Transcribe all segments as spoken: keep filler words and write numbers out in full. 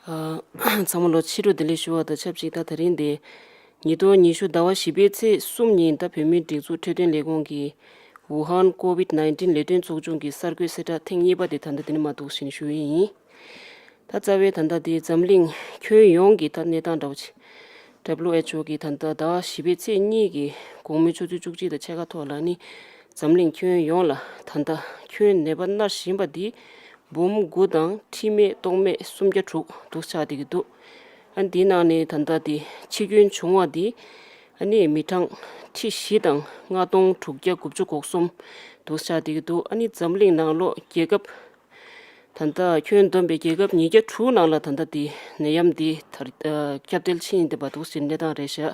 ཚང་མ་ལོ་ཕྱི་དྲོ་བདེ་ལེགས་ཞུ་བ་དང་ཆབས་ཅིག་ད་དེ་རིང་དེ་ཉིས་སྟོང་ཉི་ཤུ་ཟླ་བ་བཞི་པའི་ཚེས་གསུམ་ཉིན་ད་བོད་མིའི་སྒྲིག་འཛུགས་འཕྲོད་བསྟེན་ལས་ཁུངས་ཀྱི་ཝུ་ཧན་ཀོ་ཝིད་ནའིན་ཊིན་ལས་དོན་ཚོགས་ཆུང་གི་གསར་འགོད་གསལ་བསྒྲགས་ཐེངས་གཉིས་པ་དེ་ད་ལྟ་འདི་ནས་མར་འདུག་སེ་ཞུ་ཡི་ཡིན། ད་རྩ་བའི་ད་ལྟ་དེ་འཛམ་གླིང་ཁྱོན་ཡོངས་ཀྱི་ད་གནས་སྟངས་འདྲ་བོ་ཆེ། W H O གི་ད་ལྟ་ཟླ་བ་བཞི་པའི་ཚེས་གཉིས་ཀྱི་དགོང་མོའི་ཆུ་ཚོད་བཅུ་གཅིག་དང་ཕྱེད་ཀ་ཐོག་ལ་ནི་འཛམ་གླིང་ཁྱོན་ཡོངས་ལ་ད་ལྟ་ཁྱོན་ནད་པ་མནར་བཞིན་པ་འདི་འབུམ་དགུ་དང་ཁྲི་མེད་སྟོང་མེད་སུམ་བརྒྱ་དྲུག་འདུག་ཆགས་བསྡད་ཀྱི་འདུག་ཨ་ནི་དེའི་ནང་ནས་ད་ལྟ་དེ་འཆི་སྐྱོན་བྱུང་བ་འདི་ཨ་ནི་མི་གྲངས་ཁྲི་བཞི་དང་ལྔ་སྟོང་དྲུག་བརྒྱ་དགུ་བཅུ་གོ་གསུམ་འདུག་ཆགས་བསྡད་ཀྱི་འདུག་ཨ་ནི་འཛམ་གླིང་ནང་ལོགས་རྒྱལ་ཁབ་ད་ལྟ་ཁྱོན་བསྡོམས་པའི་རྒྱལ་ཁབ་ཉིས་བརྒྱ་དྲུག་ནང་ལ་ད་ལྟ་དེ་ནད་ཡམས་འདི་དར་ཁྱབ་གདལ་ཕྱིན་བསྡད་པ་འདུག་ཟེར་གནས་སྟངས་རེད་ཤག་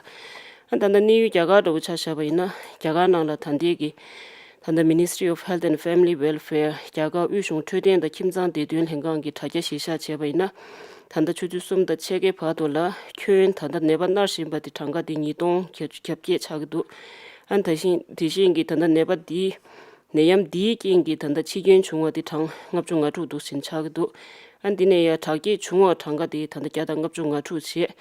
ཨ་ད་ལྟ་གནས་ཡུལ་རྒྱ་གར་འདྲ་བོ་ཆ་བཞག་པ་ཡིན་ན་རྒྱ་གར་ནང་ལ་ད་ལྟའི་གི་ད་ལྟ་Ministry of Health and Family Welfare རྒྱ་གར་དབུས་གཞུང་འཕྲོད་བསྟེན་དང་ཁྱིམ་ཚང་བདེ་དོན་ལྷན་ཁང་གིས་དྲ་རྒྱ་གཞིར་བཞག་བྱས་པ་ཡིན་ན་ད་ལྟ་ཆུ་ཚོད་གསུམ་དང་ཕྱེད་ཀའི་བར་དུ་ལ་ཁྱོན་ད་ལྟ་ནད་པ་མནར་བཞིན་པ་དེ་གྲངས་ཀ་དེ་ཉིས་སྟོང་བརྒྱད་ཅུ་གྱ་བརྒྱད་ཆགས་ཀྱི་འདུག་ཨ་ནི་ད་བཞིན་དེ་བཞིན་གྱི་ད་ལྟ་ནད་པ་འདིའི་ནད་ཡམས་འདིའི་རྐྱེན་གྱིས་ད་ལྟ་འཆི་སྐྱོན་བྱུང་བ་དེ་གྲངས་ལྔ་བཅུ་ང་དྲུག་འདུག་ཟིན་ཆགས་ཀྱི་འདུག་ཨ་འདི་ནས་ཡང་དྲག་སྐྱེད་བྱུང་བ་གྲངས་ཀ་དེ་ད་ལྟ་བརྒྱ་དང་ལྔ་བཅུ་ང་དྲུག་བྱས།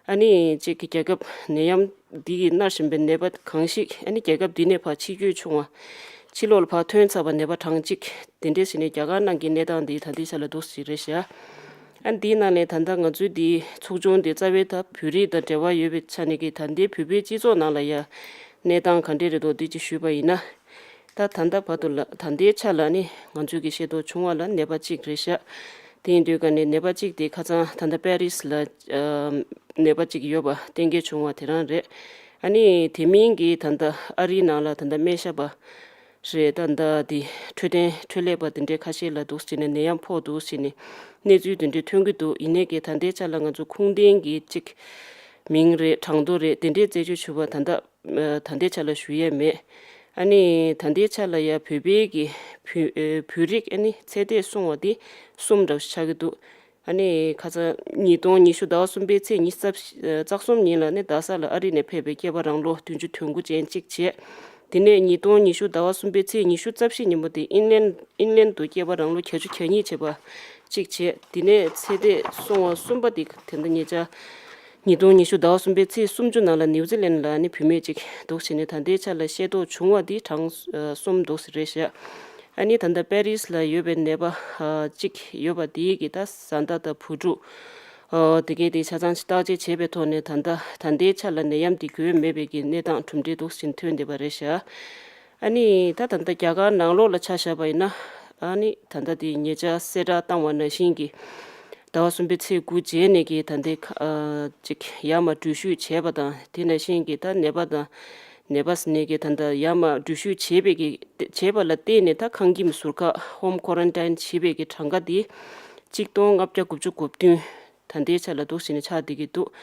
ཨ་ནི་གཅིག་གི་རྒྱལ་ཁབ་ནད་ཡམས་འདི་གིས་མནར་བཞིན་པའི་ནད་པ་གང་ཞིག་ཨ་ནི་རྒྱལ་ཁབ་འདི་ནས་ཕར་འཆི་སྐྱོན་བྱུང་བ། ཕྱི་ལོགས་ལ་ཕར་ཐོན་ཚར་བ་ནད་པ་གྲངས་གཅིག་དེ་འདྲས་ཟིན་ནས་རྒྱ་གར་ནང་གི་གནས་སྟངས་འདི་ད་ལྟའི་ཆ་ལ་འདུག་ཟིན་རེད་ཤག་ཨ་འདིའི་ནང་ནས་ད་ལྟ་ང་ཚོའི་འདི་ཚོགས་ཆུང་འདི་རྩ་བའི་ད་བོད་རིགས་དང་འབྲེལ་བ་ཡོད་པའི་ཆ་ནས་ཀྱི་ད་ལྟའི་བོད་པའི་སྤྱི་ཚོགས་ནང་ལ་ཡ་གནས་སྟངས་ག་འདྲས་རེད་འདུག་འདི་ཅིག་ཞུས་པ་ཡིན་ན། ད་ད་ལྟ་བར་དུ་ལ་ད་ལྟའི་ཆ་ལ་ནི་ང་ཚོས་ཀྱི་ཤེས་རྟོགས་བྱུང་བ་ལ་ནད་པ་གཅིག་རེད་ཤག་དེ་ཡིན་དུས་ཀ་ནས་ནད་པ་གཅིག་དེ་ཁ་སང་ད་ལྟ་པེ་རིས་ལ་ནད་པ་གཅིག་ཡོད་པ་གཏན་འཁེལ་བྱུང་བ་དེ་རང་རེད། ཨ་ནི་དེ་མིན་གྱི་ད་ལྟ་ཨ་རིའི་ནང་ལ་ད་ལྟ་སྨན་ཞབས་པ་རེད། ད་ལྟ་དེ་འཕྲོད་བསྟེན་འཕྲོད་ལས་པ་དེ་འདྲའི་ཁ་ཤས་ལ་འདུག་ཟེར་ནས་ནད་ཡམས་ཕོག་འདུག་ཟེར་ནས་གནས་ཚུལ་དེ་འདྲའི་ཐོན་གྱི་འདུག་ཡིན་ནའི་གི་ད་ལྟའི་ཆ་ལ་ང་ཚོ་ཁུངས་ལྡན་གྱི་གཅིག་མིང་རེད། གྲངས་ཐོ་རེད། དེ་འདྲའི་རྩད་གཅོད་ཞུ་བ་ད་ལྟ་ད་ལྟའི་ཆ་ལ་ཞུ་ཡས་མེད། ཨ་ནི་ད་ལྟའི་ཆ་ལ་ཡ་བོད་པའི་གི་བོད་ཨེ་བོད་རིགས་ཨ་ནི་ཚེ་འདས་སོང་བ་དེ་གསུམ་འདྲ་བོ་ཆགས་ཀྱི་འདུག་ཨ་ནི་ཁ་སང་ཉིས་སྟོང་ཉི་ཤུ་ཟླ་བ་གསུམ་པའི་ཚེས་ཉི་ཤུ་རྩ་བཞི་ཨ་རྩ་གསུམ་ཉིན་ལ་ནི་རྡ་ས་ལ་ཨ་རི་ནས་ཕེབས་པའི་སྐྱེས་པ་རང་ལོ་བདུན་ཅུ་དོན་དགུ་ཅན་གཅིག་བྱས། དེ་ནས་ཉིས་སྟོང་ཉི་ཤུ་ཟླ་བ་གསུམ་པའི་ཚེས་ཉི་ཤུ་རྩ་བཞི་ཉིན་མོ་དེ་ཨིན་ལན་ཨིན་ལན་དུ་སྐྱེས་པ་རང་ལོ་བརྒྱད་ཅུ་གྱ་གཉིས་བྱས་པ་གཅིག་བྱས། དེ་ནས་ཚེ་འདས་སོང་བ་གསུམ་པ་དེ་དེ་འདྲ་ཉེ་ཆར་ཉིས་སྟོང་ཉི་ཤུ་ཟླ་བ་གསུམ་པའི་ཚེས་སུམ་ཅུ་ནང་ལ་ནིའུ་ཛི་ལན་ལ་ནི་བུད་མེད་ཅིག་འདུག་བྱས་ནས་ད་ལྟའི་ཆ་ལ་ཤེས་རྟོགས་བྱུང་བ་དེ་གྲངས་ཨ་གསུམ་འདུག་ཟེར་རེད་ཤག་ཨ་ནི་ད་ལྟ་པེ་རིས་ལ་ཡོད་པའི་ནད་པ་ཨ་གཅིག་ཡོད་པ་དེའི་གི་ད་བཟའ་ཟླ་དང་བུ་ཕྲུག་ཨ་དེ་གའི་དེ་ཆ་ཚང་ཞིག་བརྟག་དཔྱད་བྱས་པའི་ཐོག་ནས་ད་ལྟ་ད་ལྟའི་ཆ་ལ་ནད་ཡམས་དེ་འགོས་མེད་པའི་གི་གནས་སྟངས་གྲུབ་འབྲས་འདུག་ཟིན་ཐོན་བསྡད་པ་རེད་ཤག་ཨ་ནི་ད་ད་ལྟ་རྒྱ་གར་ནང་ལོགས་ལ་ཆ་བཞག་པ་ཡིན་ན་ཨ་ནི་ད་ལྟ་དེ་ཉེ་ཆར་གསལ་བསྒྲགས་བཏང་བ་ནང་བཞིན་གྱི་ཟླ་བ་གསུམ་པའི་ཚེས་དགུ་རྗེས་ནས་ཀྱི་ད་ལྟའི་ཁ་ཨ་ཅིག་ཡར་མར་འགྲུལ་བཞུད་བྱས་པ་དང་དེ་ནང་བཞིན་གྱི་ད་ནད་པ་དང་ནད་པ་ཟིན་ནས་ཀྱི་ད་ལྟ་ཡར་མར་འགྲུལ་བཞུད་བྱས་པའི་གི་བྱས་པ་ལ་བརྟེན་ནས་ད་ཁང་ཁྱིམ་ཟུར་བཀག་ཧོམ་ཁོ་རན་ཊིན་བྱས་པའི་གི་གྲངས་ཀ་དེ་གཅིག་སྟོང་ལྔ་བརྒྱ་དགུ་བཅུ་གོ་བདུན། ད་ལྟའི་ཆ་ལ་འདུག་ཟེར་ནས་ཆགས་བསྡད་ཀྱི་འདུག་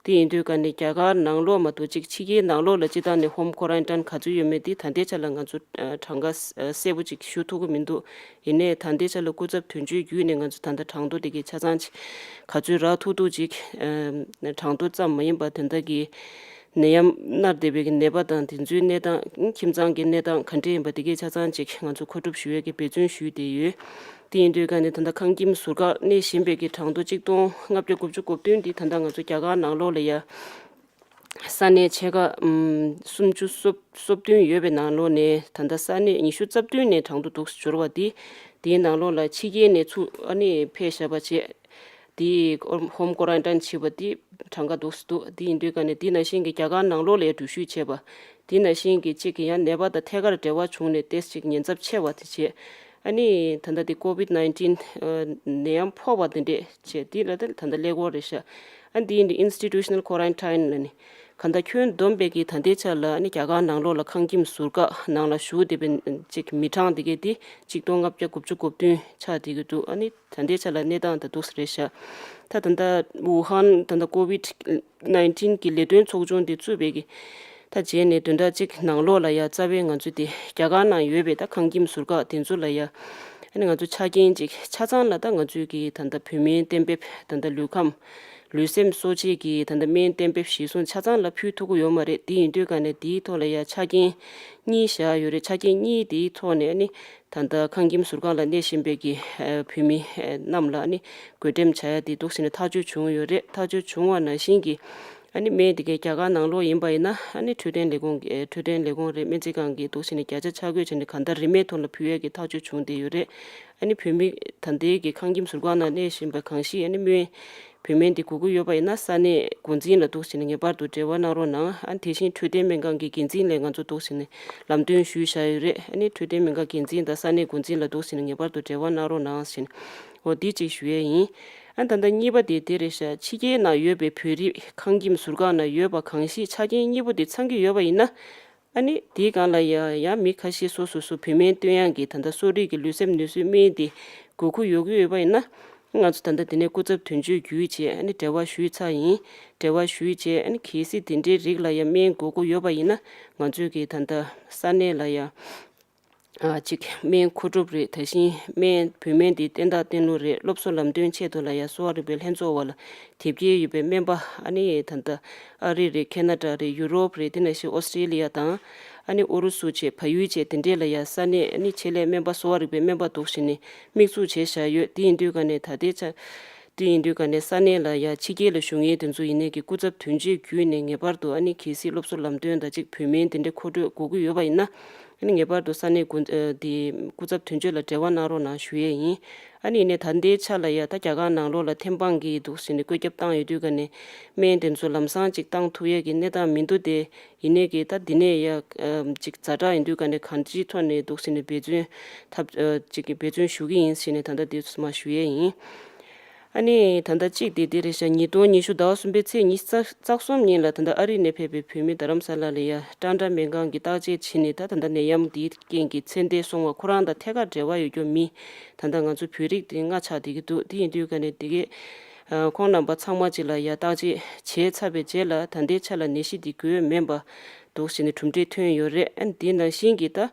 དེ་ཡིན་དུས་ཀ་ནས་རྒྱ་གར་ནང་ལོགས་མ་གཏོགས་གཅིག་ཕྱི་རྒྱལ་ནང་ལོགས་ལ་སྤྱི་བཏང་ནས་ཧོམ་ཁོ་རན་ཊིན་ག་ཚོད་ཡོད་མེད་དེ་ད་ལྟའི་ཆ་ལ་ང་ཚོ་ཨ་གྲངས་ཀ་གསལ་པོ་ཅིག་ཞུ་ཐུབ་ཀྱི་མི་འདུག་ཡིན་ནའི་ད་ལྟའི་ཆ་ལ་སྐུ་ཚབ་དོན་གཅོད་བརྒྱུད་ནས་ང་ཚོ་ད་ལྟ་གྲངས་ཐོ་དེ་གའི་ཆ་ཚང་ཅིག་ག་ཚོད་རག་ཐུབ་ཐུབ་ཅིག་ཨ་གྲངས་ཐོ་ཙམ་མ་ཡིན་པར་དེ་འདྲ་གི་ནད་ཡམས་མནར་བསྡད་པའི་གི་ནད་པ་དང་དེ་ཚོའི་གནས་སྟངས་ཁྱིམ་ཚང་གི་གནས་སྟངས་ག་འདྲས་ཡིན་པ་དེ་གའི་ཆ་ཚང་ཅིག་ང་ཚོ་མཁོ་སྒྲུབ་ཞུ་ཡས་ཀྱི་འབད་བརྩོན་ཞུས་བསྡད་ཡོད། དེ་ཡིན་དུས་ཀ་ནས་ད་ལྟ་ཁང་ཁྱིམ་ཟུར་བཀག་གནས་བཞིན་པའི་གི་གྲངས་ཐོ་གཅིག་སྟོང་ལྔ་བརྒྱ་དགུ་བཅུ་གོ་བདུན་འདི་ད་ལྟ་ང་ཚོ་རྒྱ་གར་ནང་ལོགས་ལ་ཡ་ས་གནས་ཆེ་ཁག་ཨམ་སུམ་ཅུ་སོ་སོ་བདུན་ཡོད་པའི་ནང་ལོགས་ནས་ད་ལྟ་ས་གནས་ཉི་ཤུ་རྩ་བདུན་ནས་གྲངས་ཐོ་འདུག་སེ་འབྱོར་བ་འདི་དེའི་ནང་ལོགས་ལ་ཕྱི་རྒྱལ་ནས་ཚུར་ཨ་ནི་ཕེབས་བཞག་པ་བྱས། དེའི་ཧོམ་ཀོ་རན་ཊིན་བྱས་པ་དེ་གྲངས་ཀ་འདུག་སེ་འདུག་དེ་ཡིན་དུས་ཀ་ནས་དེ་ནང་བཞིན་གྱི་རྒྱ་གར་ནང་ལོགས་ལ་འགྲུལ་བཞུད་བྱས་པ། དེ་ནང་བཞིན་གྱི་གཅིག་གི་ཡང་ནད་པ་དང་ཐད་ཀར་འབྲེལ་བ་བྱུང་ནས་ཏོག་ཙམ་ཉེན་ཚབས་ཆེ་བ་དེ་བྱས། ཨ་ནི་ད་ལྟ་དེ་ཀོ་ཝིད་ནའིན་ཊིན་ནད་ཡམས་ཕོག་པ་དེ་འདྲས་བྱས་དེ་ལ་ད་ལྟ་ཀླད་ཀོར་རེད་ཤག་ཨ་འདི་ཡིན་དུས་ཨིན་སི་ཊི་ཊུ་ཤ་ནལ་ཀོ་རན་ཊིན་ལ་ནི་གང་ལྟར་ཁྱོན་བསྡོམས་པའི་གི་ད་ལྟའི་ཆ་ལ་ཨ་ནི་རྒྱ་གར་ནང་ལོགས་ལ་ཁང་ཁྱིམ་ཟུར་བཀག་ནང་ལ་བཞུགས་བསྡད་པའི་གཅིག་མི་གྲངས་དེ་གས་དེ་གཅིག་སྟོང་ལྔ་བརྒྱ་དགུ་བཅུ་གོ་བདུན་ཆགས་བསྡད་ཀྱི་འདུག་ཨ་ནི་ད་ལྟའི་ཆ་ལ་གནས་སྟངས་ད་འདུག་སེ་རེད་ཤག་ད་ད་ལྟ་ཝུ་ཧན་ད་ལྟ་ཀོ་ཝིད་ནའིན་ཊིན་གྱི་ལས་དོན་ཚོགས་ཆུང་དེ་བཙུགས་པའི་གི་ད་རྗེས་ནས་བདུན་ཕྲག་གཅིག་ནང་ལོགས་ལ་ཡ་རྩ་བའི་ང་ཚོ་དེ་རྒྱ་གར་ནང་ཡོད་པའི་ད་ཁང་ཁྱིམ་ཟུར་བཀག་དེ་ཚོ་ལ་ཡ་ཨ་ནི་ང་ཚོ་ཆ་རྐྱེན་ཅིག་ཆ་ཚང་ལ་ད་ང་ཚོའི་གི་ད་ལྟ་བོད་མིའི་གཏན་འབེབས་ད་ལྟ་ལུས་ཁམས་ ལུས་སེམས་གསོ་བྱེད་ཀྱི་ད་ལྟ་སྨན་གཏན་འབེབས་གཞིར་བཟུང་ཆ་ཚང་ལ་ཕུལ་ཐུབ་ཀྱི་ཡོད་མ་རེད། དེ་ཡིན་དུས་ག་ནས་དེའི་ཐོག་ལ་ཡ་ཆ་རྐྱེན་གཉིས་བཞག་ཡོད་རེད། ཆ་རྐྱེན་གཉིས་དེའི་ཐོག་ནས་ཨ་ནི་ད་ལྟ་ཁང་ཁྱིམ་ཟུར་ཁང་ལ་གནས་བཞིན་པའི་གི་བོད་མི་རྣམས་ལ་ཨ་ནི་བགོ་འགྲེམས་བྱ་ཡ་དེ་འདུག་ཟེར་ནས་ཐག་གཅོད་བྱུང་ཡོད་རེད། ཐག་གཅོད་བྱུང་བ་ནང་བཞིན་གྱི་ཨ་ནི་སྨན་དེ་གའི་རྒྱ་གར་ནང་ལོགས་ཡིན་པ་ཡིན་ན་ཨ་ནི་འཕྲོད་བསྟེན་ལས་ཁུངས་ཀྱི་འཕྲོད་བསྟེན་ལས་ཁུངས་རེད། སྨན་རྩིས་ཁང་གིས་འདུག་ཟེར་ནས་བརྒྱ་ཆ་ཆ་བགོས་བྱས་ནས་གང་ལྟར་རིན་མེད་ཐོག་ལ་ཕུལ་ཡས་ཀྱི་ཐག་གཅོད་བྱུང་བསྡད་ཡོད་རེད། ཨ་ནི་བོད་མི་ད་ལྟའི་གི་ཁང་ཁྱིམ་ཟུར་ཁང་ནང་གནས་བཞིན་པ་གང་ཞིག་ཨ་ནི་སྨན་བོད་སྨན་དེ་དགོས་ཀྱི་ཡོད་པ་ཡིན་ན་ས་གནས་འགོ་འཛིན་ལ་འདུག་ཟེར་ནས་ངེས་པར་དུ་འབྲེལ་བ་གནང་རོགས་གནང་། ཨ་ནི་དེ་བཞིན་འཕྲོད་བསྟེན་སྨན་ཁང་གི་འགན་འཛིན་ལ་ང་ཚོ་འདུག་ཟེར་ནས་ལམ་སྟོན་ཞུས་བཞག་ཡོད་རེད། ཨ་ནི་འཕྲོད་བསྟེན་སྨན་ཁང་འགན་འཛིན་དང་ས་གནས་འགོ་འཛིན་ལ་འདུག་ཟེར་ནས་ངེས་པར་དུ་འབྲེལ་བ་གནང་རོགས་གནང་ཟེར་ནས་འོ་འདི་གཅིག་ཞུ་ཡས་ཡིན། ཨ་ནི་ད་ལྟ་གཉིས་པ་དེ་དེ་རེད་ཤག་ཕྱི་རྒྱལ་ནང་ཡོད་པའི་བོད་རིགས་ཁང་ཁྱིམ་ཟུར་ཁང་ནང་ཡོད་པ་གང་ཞིག་ཆ་རྐྱེན་གཉིས་པོ་དེ་ཚང་གི་ཡོད་པ་ཡིན་ན། ཨ་ནི་དེའི་སྒང་ལ་ཡ་ཡང་མི་ཁ་ཤས་སོ་སོ་སོ་བོད་སྨན་སྟོན་ཡག་གི་ད་ལྟ་གསོ་རིག་གི་ལུས་སེམས་ནུས་གསོའི་སྨན་དེ་དགོས་མཁོ་ཡོད་ཀྱི་ཡོད་པ་ཡིན་ན། ང་ཚོ་ད་ལྟ་དེ་ནས་སྐུ་ཚབ་དོན་གཅོད་བརྒྱུད་བྱས་ཨ་ནི་འབྲེལ་བ་ཞུས་ཚར་ཡིན། འབྲེལ་བ་ཞུས་བྱས་ཨ་ནི་གལ་སྲིད་དེ་འདྲའི་རིགས་ལ་ཡ་སྨན་དགོས་མཁོ་ཡོད་པ་ཡིན་ན་ང་ཚོས་ཀྱི་ད་ལྟ་ས་གནས་ལ་ཡ་ཨ་ཅིག་སྨན་མཁོ་སྒྲུབ་རེད། ད་བཞིན་སྨན་བོད་སྨན་དེ་བསྟེན་སྟངས་བསྟེན་ལུགས་རེད། སློབ་གསོ་ལམ་སྟོན་ཆེད་དུ་ལ་ཡ་གསོ་བ་རིག་པའི་ལྷན་ཚོགས་བར་ལ་དེབ་སྐྱེལ་ཡོད་པའི་སྨན་པ་ཨ་ནི་ད་ལྟ་ཨ་རི་རེད། ཁེ་ན་ཌ་རེད། ཡུ་རོབ་རེད། དེ་ནང་བཞིན་ཨོ་སི་ཀྲེ་ལི་ཡ་དང་ཨ་ནི་ཨུ་རུ་སུ་བྱས་བལ་ཡུལ་བྱས་དེ་འདྲས་ལ་ཡ་ས་གནས་ཨ་ནི་ཆེད་ལས་སྨན་པ་གསོ་བ་རིག་པའི་སྨན་པ་འདུག་བྱས་ནས་དམིགས་འཛུགས་བྱས་བཞག་ཡོད། དེ་ཡིན་དུས་ག་ནས་ད་ལྟའི་ཆ་དེ་ཡིན་དུས་ག་ནས་ས་གནས་ལ་ཡ་ཕྱི་རྒྱལ་ལ་བཞུགས་མཁན་དེ་ཚོ་ཡིན་ནའི་གི་སྐུ་ཚབ་དོན་གཅོད་བརྒྱུད་ནས་ངེས་པར་དུ་ཨ་ནི་གལ་སྲིད་སློབ་གསོ་ལམ་སྟོན་དང་གཅིག་བོད་སྨན་དེ་འདྲས་མཁོ་སྤྲོད་དགོས་ཀྱི་ཡོད་པ་ཡིན་ན། ཨ་ནི་ངེས་པར་དུ་ས་གནས་འགོ་ཨ་དེ་སྐུ་ཚབ་དོན་གཅོད་ལ་འབྲེལ་བ་གནང་རོགས་གནང་ཞུ་ཡས་ཡིན། ཨ་ནི་ཡིན་ནའི་ད་ལྟའི་ཆ་ལ་ཡ་ད་རྒྱ་གར་ནང་ལོགས་ལ་ཐེམ་སྤང་གི་འདུག་ཟེར་ནས་བཀོད་ཁྱབ་བཏང་ཡོད་དུས་ག་ནས་སྨན་དེ་ཚོ་ལམ་སང་ཅིག་བཏང་ཐུབ་ཡས་ཀྱི་གནས་སྟངས་མི་འདུག་སྟེ། ཡིན་ནའི་གི་ད་འདི་ནས་ཡ་ཨམ་ཅིག་ཛ་དྲག་ཡིན་དུས་ག་ནས་གང་ཅིའི་ཐོག་ནས་འདུག་ཟེར་ནས་འབད་བརྩོན་ཐབས་ཨ་ཅིག་གི་འབད་བརྩོན་ཞུ་གི་ཡིན་ཟེར་ནས་ད་ལྟ་དེ་ཚོ་མ་ཞུ་ཡས་ཡིན། ཨ་ནི་ད་ལྟ་གཅིག་དེ་དེ་རེད་ཤག་ཉིས་སྟོང་ཉི་ཤུ་ཟླ་བ་གསུམ་པའི་ཚེས་ཉི་ཤུ་རྩ་རྩ་གསུམ་ཉིན་ལ་ད་ལྟ་ཨ་རི་ནས་ཕེབས་པའི་བོད་མི་རྡ་རམ་ས་ལ་ལ་ཡ་ཀྲང་ཀྲ་སྨན་ཁང་གི་བརྟག་དཔྱད་བྱས་ནས་ད་ད་ལྟ་ནད་ཡམས་འདིའི་རྐྱེན་གྱིས་ཚེ་འདས་སོང་བ་ཁོ་རང་དང་ཐད་ཀར་འབྲེལ་བ་ཡོད་རྒྱུ་མི་ད་ལྟ་ང་ཚོ་བོད་རིགས་དེ་ལྔ་ཆགས་བསྡད་ཀྱི་འདུག་དེ་ཡིན་དུས་ག་ནས་དེ་གས་ཨ་ཁོང་རྣམ་པ་ཚང་མ་གཅིག་ལ་ཡ་བརྟག་དཔྱད་བྱས་ཚར་བའི་རྗེས་ལ་ད་ལྟའི་ཆ་ལ་ནད་གཞི་འདི་འགོས་མེད་པ་འདུག་ཟེར་ནས་གྲུབ་འབྲས་ཐོན་ཡོད་རེད། ཨ་ནི་དེ་ནང་བཞིན་གྱི་ད།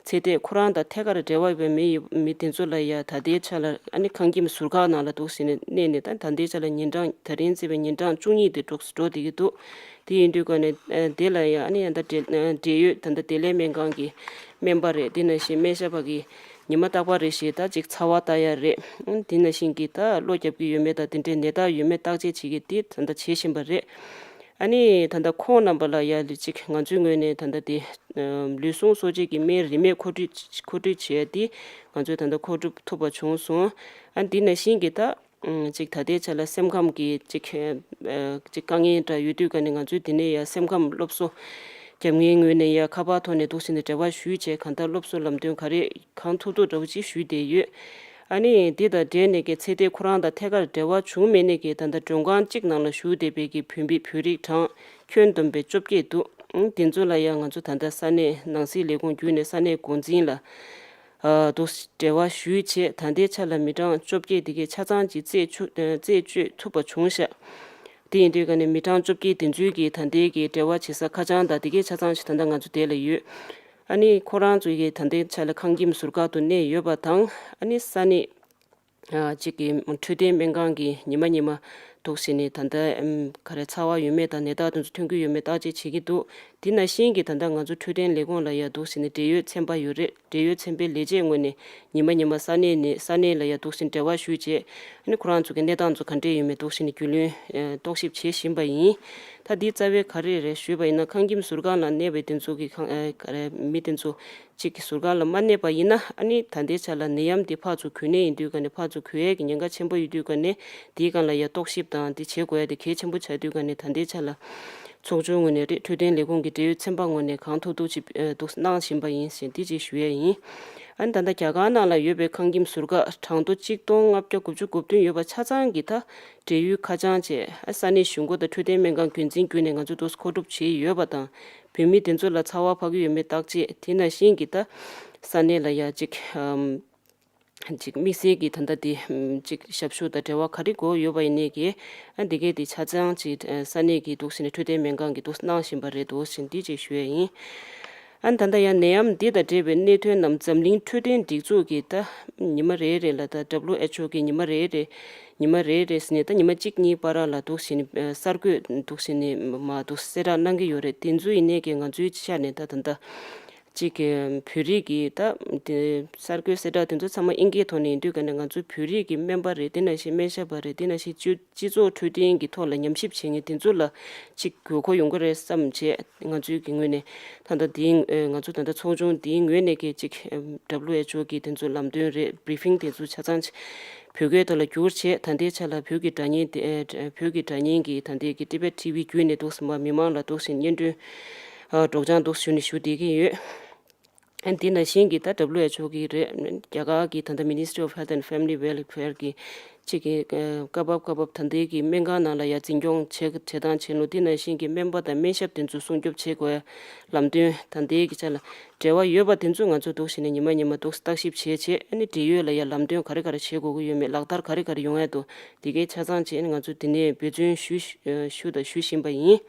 ཚེ་འདས་ཁོ་རང་དང་ཐད་ཀར་འབྲེལ་བ་ཡོད་པའི་མི་ཡི་མི་དེ་ཚོ་ལ་ཡ་ད་ལྟའི་ཆ་ལ་ཨ་ནི་ཁང་ཁྱིམ་ཟུར་ཁག་ནང་ལ་འདུག་ཟེར་ནས་གནས་ནས་ད་ད་ལྟའི་ཆ་ལ་ཉིན་གྲངས་ད་རིང་བརྩིས་པའི་ཉིན་གྲངས་བཅུ་གཉིས་དེ་འགྲོ་འགྲོ་བསྡད་ཀྱི་འདུག་དེ་ཡིན་དུས་ག་ནས་ཨ་དེ་ལ་ཡ་ཨ་ནི་ཡ་ད་འབྲེལ་ཨ་འབྲེལ་ཡོད་ད་ལྟ་བདེ་ལེགས་སྨན་ཁང་གི་སྨན་པ་རེད། དེ་ནང་བཞིན་སྨན་ཞབས་པ་གི་ཉི་མ་རྟག་པར་རེ་བཞིན་ད་ཅིག་ཚ་བ་ལྟ་ཡ་རེད། ཨ་དེ་ནང་བཞིན་གྱི་ད་གློ་རྒྱབ་ཀྱི་ཡོད་མེད་དང་དེ་འདྲའི་ནད་རྟགས་ཡོད་མེད་བརྟག་དཔྱད་བྱེད་ཀྱི་དེ་ད་ལྟ་བྱེད་བཞིན་པ་རེད། ཨ་ནི་ད་ལྟ་ཁོང་རྣམ་པ་ལ་ཡ་ལི་ཅིག་ང་ཚོའི་ངོས་ནས་ད་ལྟ་དེ་ལུས་ཟུངས་གསོ་བྱེད་ཀྱི་སྨན་རིན་མེད་མཁོ་སྤྲོད་མཁོ་སྤྲོད་བྱས་ཏེ་ང་ཚོས་ད་ལྟ་མཁོ་སྒྲུབ་ཐུབ་པ་བྱུང་སོང་། ཨ་འདི་ནང་བཞིན་གྱི་ད་ཅིག་ད་ལྟའི་ཆ་ལ་སེམས་ཁམས་ཀྱི་ཅིག་ཅིག་དཀའ་ངལ་འདྲ་ཡོད་དུས་ག་ནས་ང་ཚོས་འདི་ནས་ཡ་སེམས་ཁམས་སློབ་གསོ་རྒྱབ་ངའི་ངོས་ནས་ཡ་ཁ་པར་ཐོག་ནས་འདུག་ཟེར་ནས་འབྲེལ་བ་ཞུས་བྱས་གང་ལྟར་སློབ་གསོ་ལམ་སྟོན་ག་རེ་གང་ཐུབ་ཐུབ་འདྲ་བོ་ཅིག་ཞུས་བསྡད་ཡོད། ཨ་ནི་འདི་དང་འབྲེལ་ནས་ཀྱི་ཚེ་འདས་ཁོ་རང་དང་ཐད་ཀར་འབྲེལ་བ་བྱུང་མེད་ནས་ཀྱི་ད་ལྟ་མགྲོན་ཁང་གཅིག་ནང་ལ་བཞུགས་བསྡད་པའི་ཀྱི་བོད་མི་བོད་རིགས་གྲངས་ཁྱོན་བསྡོམས་པའི་བཅོ་བརྒྱད་འདུག་ཨང་དེ་ཚོ་ལ་ཡང་ང་ཚོ་ད་ལྟ་ས་གནས་ནང་སྲིད་ལས་ཁུངས་བརྒྱུད་ནས་ས་གནས་འགོ་འཛིན་ལ་ཨ་དུ་འབྲེལ་བ་ཞུས་བྱས་ད་ལྟའི་ཆ་ལ་མི་གྲངས་བཅོ་བརྒྱད་དེ་གའི་ཆ་ཚང་གཅིག་རྩད་ཆོད་རྩད་གཅོད་ཐུབ་པ་བྱུང་ཤག་དེ་ཡིན་དུས་ཀ་ནས་མི་གྲངས་བཅོ་བརྒྱད་དེ་ཚོའི་གི་ད་ལྟའི་གི་འབྲེལ་བ་བྱེད་ས་ཁ་བྱང་དང་དེ་གའི་ཆ་ཚང་ཞིག་ད་ལྟ་ང་ཚོ་དེ་ལ་ཡོད། ཨ་ནི་ཁོ་རང་ཚོ་གི་ད་ལྟའི་ཆ་ལ་ཁང་ཁྱིམ་ཟུར་བཀག་ཏུ་གནས་ཡོད་པ་དང་ཨ་ནི་ས་གནས་ཨ་གཅིག་གི་འཕྲོད་བསྟེན་སྨན་ཁང་གི་ཉི་མ་ཉི་མ་འདུག་ཟེར་ནས་ད་ལྟ་ཨམ་ག་རེ་ཚ་བ་ཡོད་མེད་དང་ནད་རྟགས་དེ་ཚོ་ཐོན་གྱི་ཡོད་མེད་བརྟག་དཔྱད་བྱེད་ཀྱི་འདུག་དེ་ནང་བཞིན་གྱི་ད་ལྟ་ང་ཚོ་འཕྲོད་བསྟེན་ལས་ཁུངས་ལ་ཡ་འདུག་ཟེར་ནས་འབྲེལ་ཡོད་ཚན་པ་ཡོད་རེད། འབྲེལ་ཡོད་ཚན་པའི་ལས་བྱེད་ངོས་ནས་ཉི་མ་ཉི་མ་ས་གནས་ནས་ས་གནས་ལ་ཡ་འདུག་ཟེར་འབྲེལ་བ་ཞུས་རྗེས་ཨ་ནི་ཁོ་རང་ཚོ་གི་གནས་སྟངས་ཚོ་ག་འདྲས་ཡོད་མེད་འདུག་ཟེར་ནས་རྒྱུས་ལོན་རྟོག་ཞིབ་བྱེད་བཞིན་པ་ཡིན། ད་འདི་རྩ་བའི་ག་རེ་རེད་ཞུས་པ་ཡིན་ན་ཁང་ཁྱིམ་ཟུར་ཁང་ལ་གནས་པའི་དེ་ཚོ་གི་ཁང་ཨ་ག་རེ་མི་དེ་ཚོ་གཅིག་གི་ཟུར་ཁང་ལ་མ་གནས་པ་ཡིན་ན་ཨ་ནི་ད་ལྟའི་ཆ་ལ་ནད་ཡམས་འདི་ཕར་ཚུར་འགོས་ནད་ཡིན་དུས་ག་ནས་ཕར་ཚུར་འགོས་ཡས་ཀྱི་ཉེན་ཁ་ཆེན་པོ་ཡོད་དུས་ག་ནས་འདིའི་སྒང་ལ་ཡ་རྟོག་ཞིབ་དང་འདི་བྱེད་དགོས་ཡ་དེ་གལ་ཆེན་པོ་ཆགས་དུས་ག་ནས་ད་ལྟའི་ཆ་ལ་ཚོགས་ཆུང་ངོས་ནས་རེད། འཕྲོད་བསྟེན་ལས་ཁུངས་ཀྱི་འབྲེལ་ཡོད་ཚན་པ་ངོས་ནས་གང་ཐུབ་ཐུབ་ཅིག་འདུག་གནང་བཞིན་པ་ཡིན་ཞེས་འདི་ཅིག་ཞུ་ཡས་ཡིན། ཨ་ནི་ད་ལྟ་རྒྱ་གར་ནང་ལ་ཡོད་པའི་ཁང་ཁྱིམ་ཟུར་བཀག་གྲངས་ཐོ་གཅིག་སྟོང་ལྔ་བརྒྱ་དགུ་བཅུ་གོ་བདུན་ཡོད་པ་ཆ་ཚང་གི་ད་འབྲེལ་ཡོད་ཁ་བྱང་བཅས་ཨ་ས་གནས་གཞུང་སྒོ་དང་འཕྲོད་བསྟེན་སྨན་ཁང་འགན་འཛིན་བརྒྱུད་ནས་ང་ཚོས་འདུག་མཁོ་སྒྲུབ་བྱས་ཡོད་པ་དང་། བོད་མི་དེ་ཚོ་ལ་ཚ་བ་ཕོག་གི་ཡོད་མེད་བརྟག་དཔྱད་དེ་ནང་བཞིན་གྱི་ད་ས་གནས་ལ་ཡ་གཅིག་ཨམ་གཅིག་དམིགས་བསལ་གྱི་ད་ལྟ་དེ་ཨམ་གཅིག་ཞབས་ཞུ་དང་འབྲེལ་བ་ག་རེ་དགོས་ཡོད་པ་ཡིན་ནའི་གི་ཨ་འདི་གས་དེ་ཆ་ཚང་གཅིག་ཨ་ས་གནས་ཀྱི་འདུག་ཟེར་ནས་འཕྲོད་བསྟེན་སྨན་ཁང་གི་འདུག་གནང་བཞིན་པ་རེད་འདུག་ཟེར་འདི་གཅིག་ཞུ་ཡས་ཡིན། ཨ་ནི་ད་ལྟ་ཡང་ནད་ཡམས་འདི་དང་འབྲེལ་བའི་གནད་དོན་རྣམས་འཛམ་གླིང་འཕྲོད་བསྟེན་སྒྲིག་འཛུགས་ཀྱིས་ད་ཉི་མ་རེ་རེ་ལ་ད་W H O གིས་ཉི་མ་རེ་རེ་ཉི་མ་རེ་རེ་ཟེར་ནས་ད་ཉི་མ་གཅིག་གཉིས་བར་ལ་འདུག་བྱས་ནས་གསར་འགོད་འདུག་བྱས་ནས་མ་འདུག་གསལ་བསྒྲགས་གནང་གི་ཡོད་རེད། དེ་ཚོ་ཡིན་ནའི་གི་ང་ཚོའི་ཆ་ནས་ད་ད་ལྟ་གཅིག་གི་བོད་རིགས་ཀྱི་ད་དེ་གསར་འགོད་གསལ་བསྒྲགས་དེ་ཚོ་ཚང་མ་ཨིན་སྐད་ཐོག་ནས་ཡིན་དུས་ཀ་ནས་ང་ཚོའི་བོད་རིགས་ཀྱི་སྨན་པ་རེད། དེ་ནང་བཞིན་སྨན་ཞབས་པ་རེད། དེ་ནང་བཞིན་སྤྱི་སྤྱི་ཚོགས་འཕྲོད་བསྟེན་གྱི་ཐོག་ལ་ཉམས་ཞིབ་བྱེད་མཁན་དེ་ཚོ་ལ་གཅིག་དགོས་མཁོ་ཡོང་གི་རེད་བསམ་བྱས། ང་ཚོའི་གི་ངོས་ནས་ད་ལྟ་དེའི་ང་ཚོ་ད་ལྟ་ཚོགས་ཆུང་དེའི་ངོས་ནས་གི་གཅིག W H O གི་དེ་ཚོ་ལམ་སྟོན་རེད། བྷི་རི་ཕིང་དེ་ཚོ་ཆ་ཚང་བོད་སྐད་ཐོག་ལ་བསྒྱུར་བྱས། ད་ལྟའི་ཆ་ལ་བོད་ཀྱི་སྒྲ་བརྙན་དེ་བོད་ཀྱི་སྒྲ་བརྙན་གྱི་ད་ལྟའི་གི་Tibet T V བརྒྱུད་ནས་འདུག་སེ་མ་མི་མང་ལ་འདུག་སེ་སྙན་སྒྲོན་སྒྲོག་སྦྱང་འདུག་ཞུ་ནས་ཞུ་བསྡད་ཀྱི་ཡོད། ཨ་འདི་ནང་བཞིན་གྱི་ད་W H O གི་རེད། རྒྱ་གར་གྱི་ད་ལྟ་Ministry of Health and Family Welfare གི་གཅིག་གི་སྐབས་བབ་སྐབས་བབ་ད་ལྟའི་གི་སྨན་ཁང་ནང་ལ་ཡ་འཛིན་སྐྱོང་བྱེད་བྱེད་སྟངས་བྱེད་ལུགས། འདི་ནང་བཞིན་གྱི་སྨན་པ་དང་སྨན་ཞབས་དེ་ཚོ་སྲུང་སྐྱོབ་བྱེད་དགོས་ལམ་སྟོན་ད་ལྟའི་གི་ཆ་ལ་འབྲེལ་བ་ཡོད་པ་དེ་ཚོ་ང་ཚོ་འདུག་བྱས་ནས་ཉི་མ་ཉི་མ་འདུག་བརྟག་ཞིབ་བྱས་བྱས། ཨ་ནི་འབྲེལ་ཡོད་ལ་ཡ་ལམ་སྟོན་ག་རེ་ག་རེ་བྱེད་དགོས་ཀྱི་ཡོད་མེད། ལག་བསྟར་ག་རེ་ག་རེ་ཡོང་ཡ་འདུག་འདི་གའི་ཆ་ཚང་བྱས། ཨ་ནི་ང་ཚོ་འདི་ནས་འབད་བརྩོན་ཞུ་ཞུ་དང་ཞུ་བཞིན་པ་ཡིན།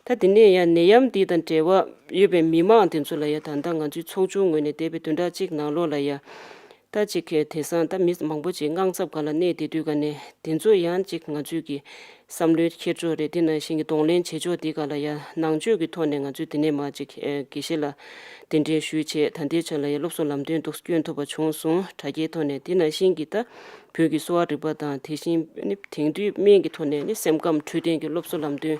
ད་དེ་ནས་ཡང་ནད་ཡམས་འདི་དང་འབྲེལ་བ་ཡོད་པའི་མི་མང་དེ་ཚོ་ལ་ཡང་ད་ལྟ་ང་ཚོའི་ཚོགས་ཆུང་ངོས་ནས་འདས་པའི་བདུན་ཕྲག་གཅིག་ནང་ལོགས་ལ་ཡང་ད་ཅིག་དེང་སང་ད་མི་མང་པོ་ཅིག་དངངས་འཚབ་སྒང་ལ་གནས་བསྡད་དུས་ག་ནས་དེ་ཚོ་ཡང་ཅིག་ང་ཚོའི་གི་བསམ་བློའི་འཁྱེར་ཕྱོགས་རེད། དེ་ནང་བཞིན་གི་གདོང་ལེན་བྱེད་ཕྱོགས་འདི་ག་ལ་ཡང་ནང་ཆོས་ཀྱི་ཐོག་ནས་ང་ཚོས་དེ་ནས་མ་ཅིག་དགེ་བཤེས་ལ་གདན་འདྲེན་ཞུས་བྱས། ད་ལྟའི་ཆ་ལ་ཡང་སློབ་གསོ་ལམ་སྟོན་འདུག་སྐྱོན་ཐུབ་པ་བྱུང་སོང་། དྲ་རྒྱའི་ཐོག་ནས། དེ་ནང་བཞིན་གི་ད་བོད་ཀྱི་གསོ་བ་རིག་པ་དང་དེ་བཞིན་ནི་དེང་དུས་སྨན་གྱི་ཐོག་ནས་ནི་སེམས་ཁམས་འཕྲོད་བསྟེན་གྱི་སློབ་གསོ་ལམ་སྟོན་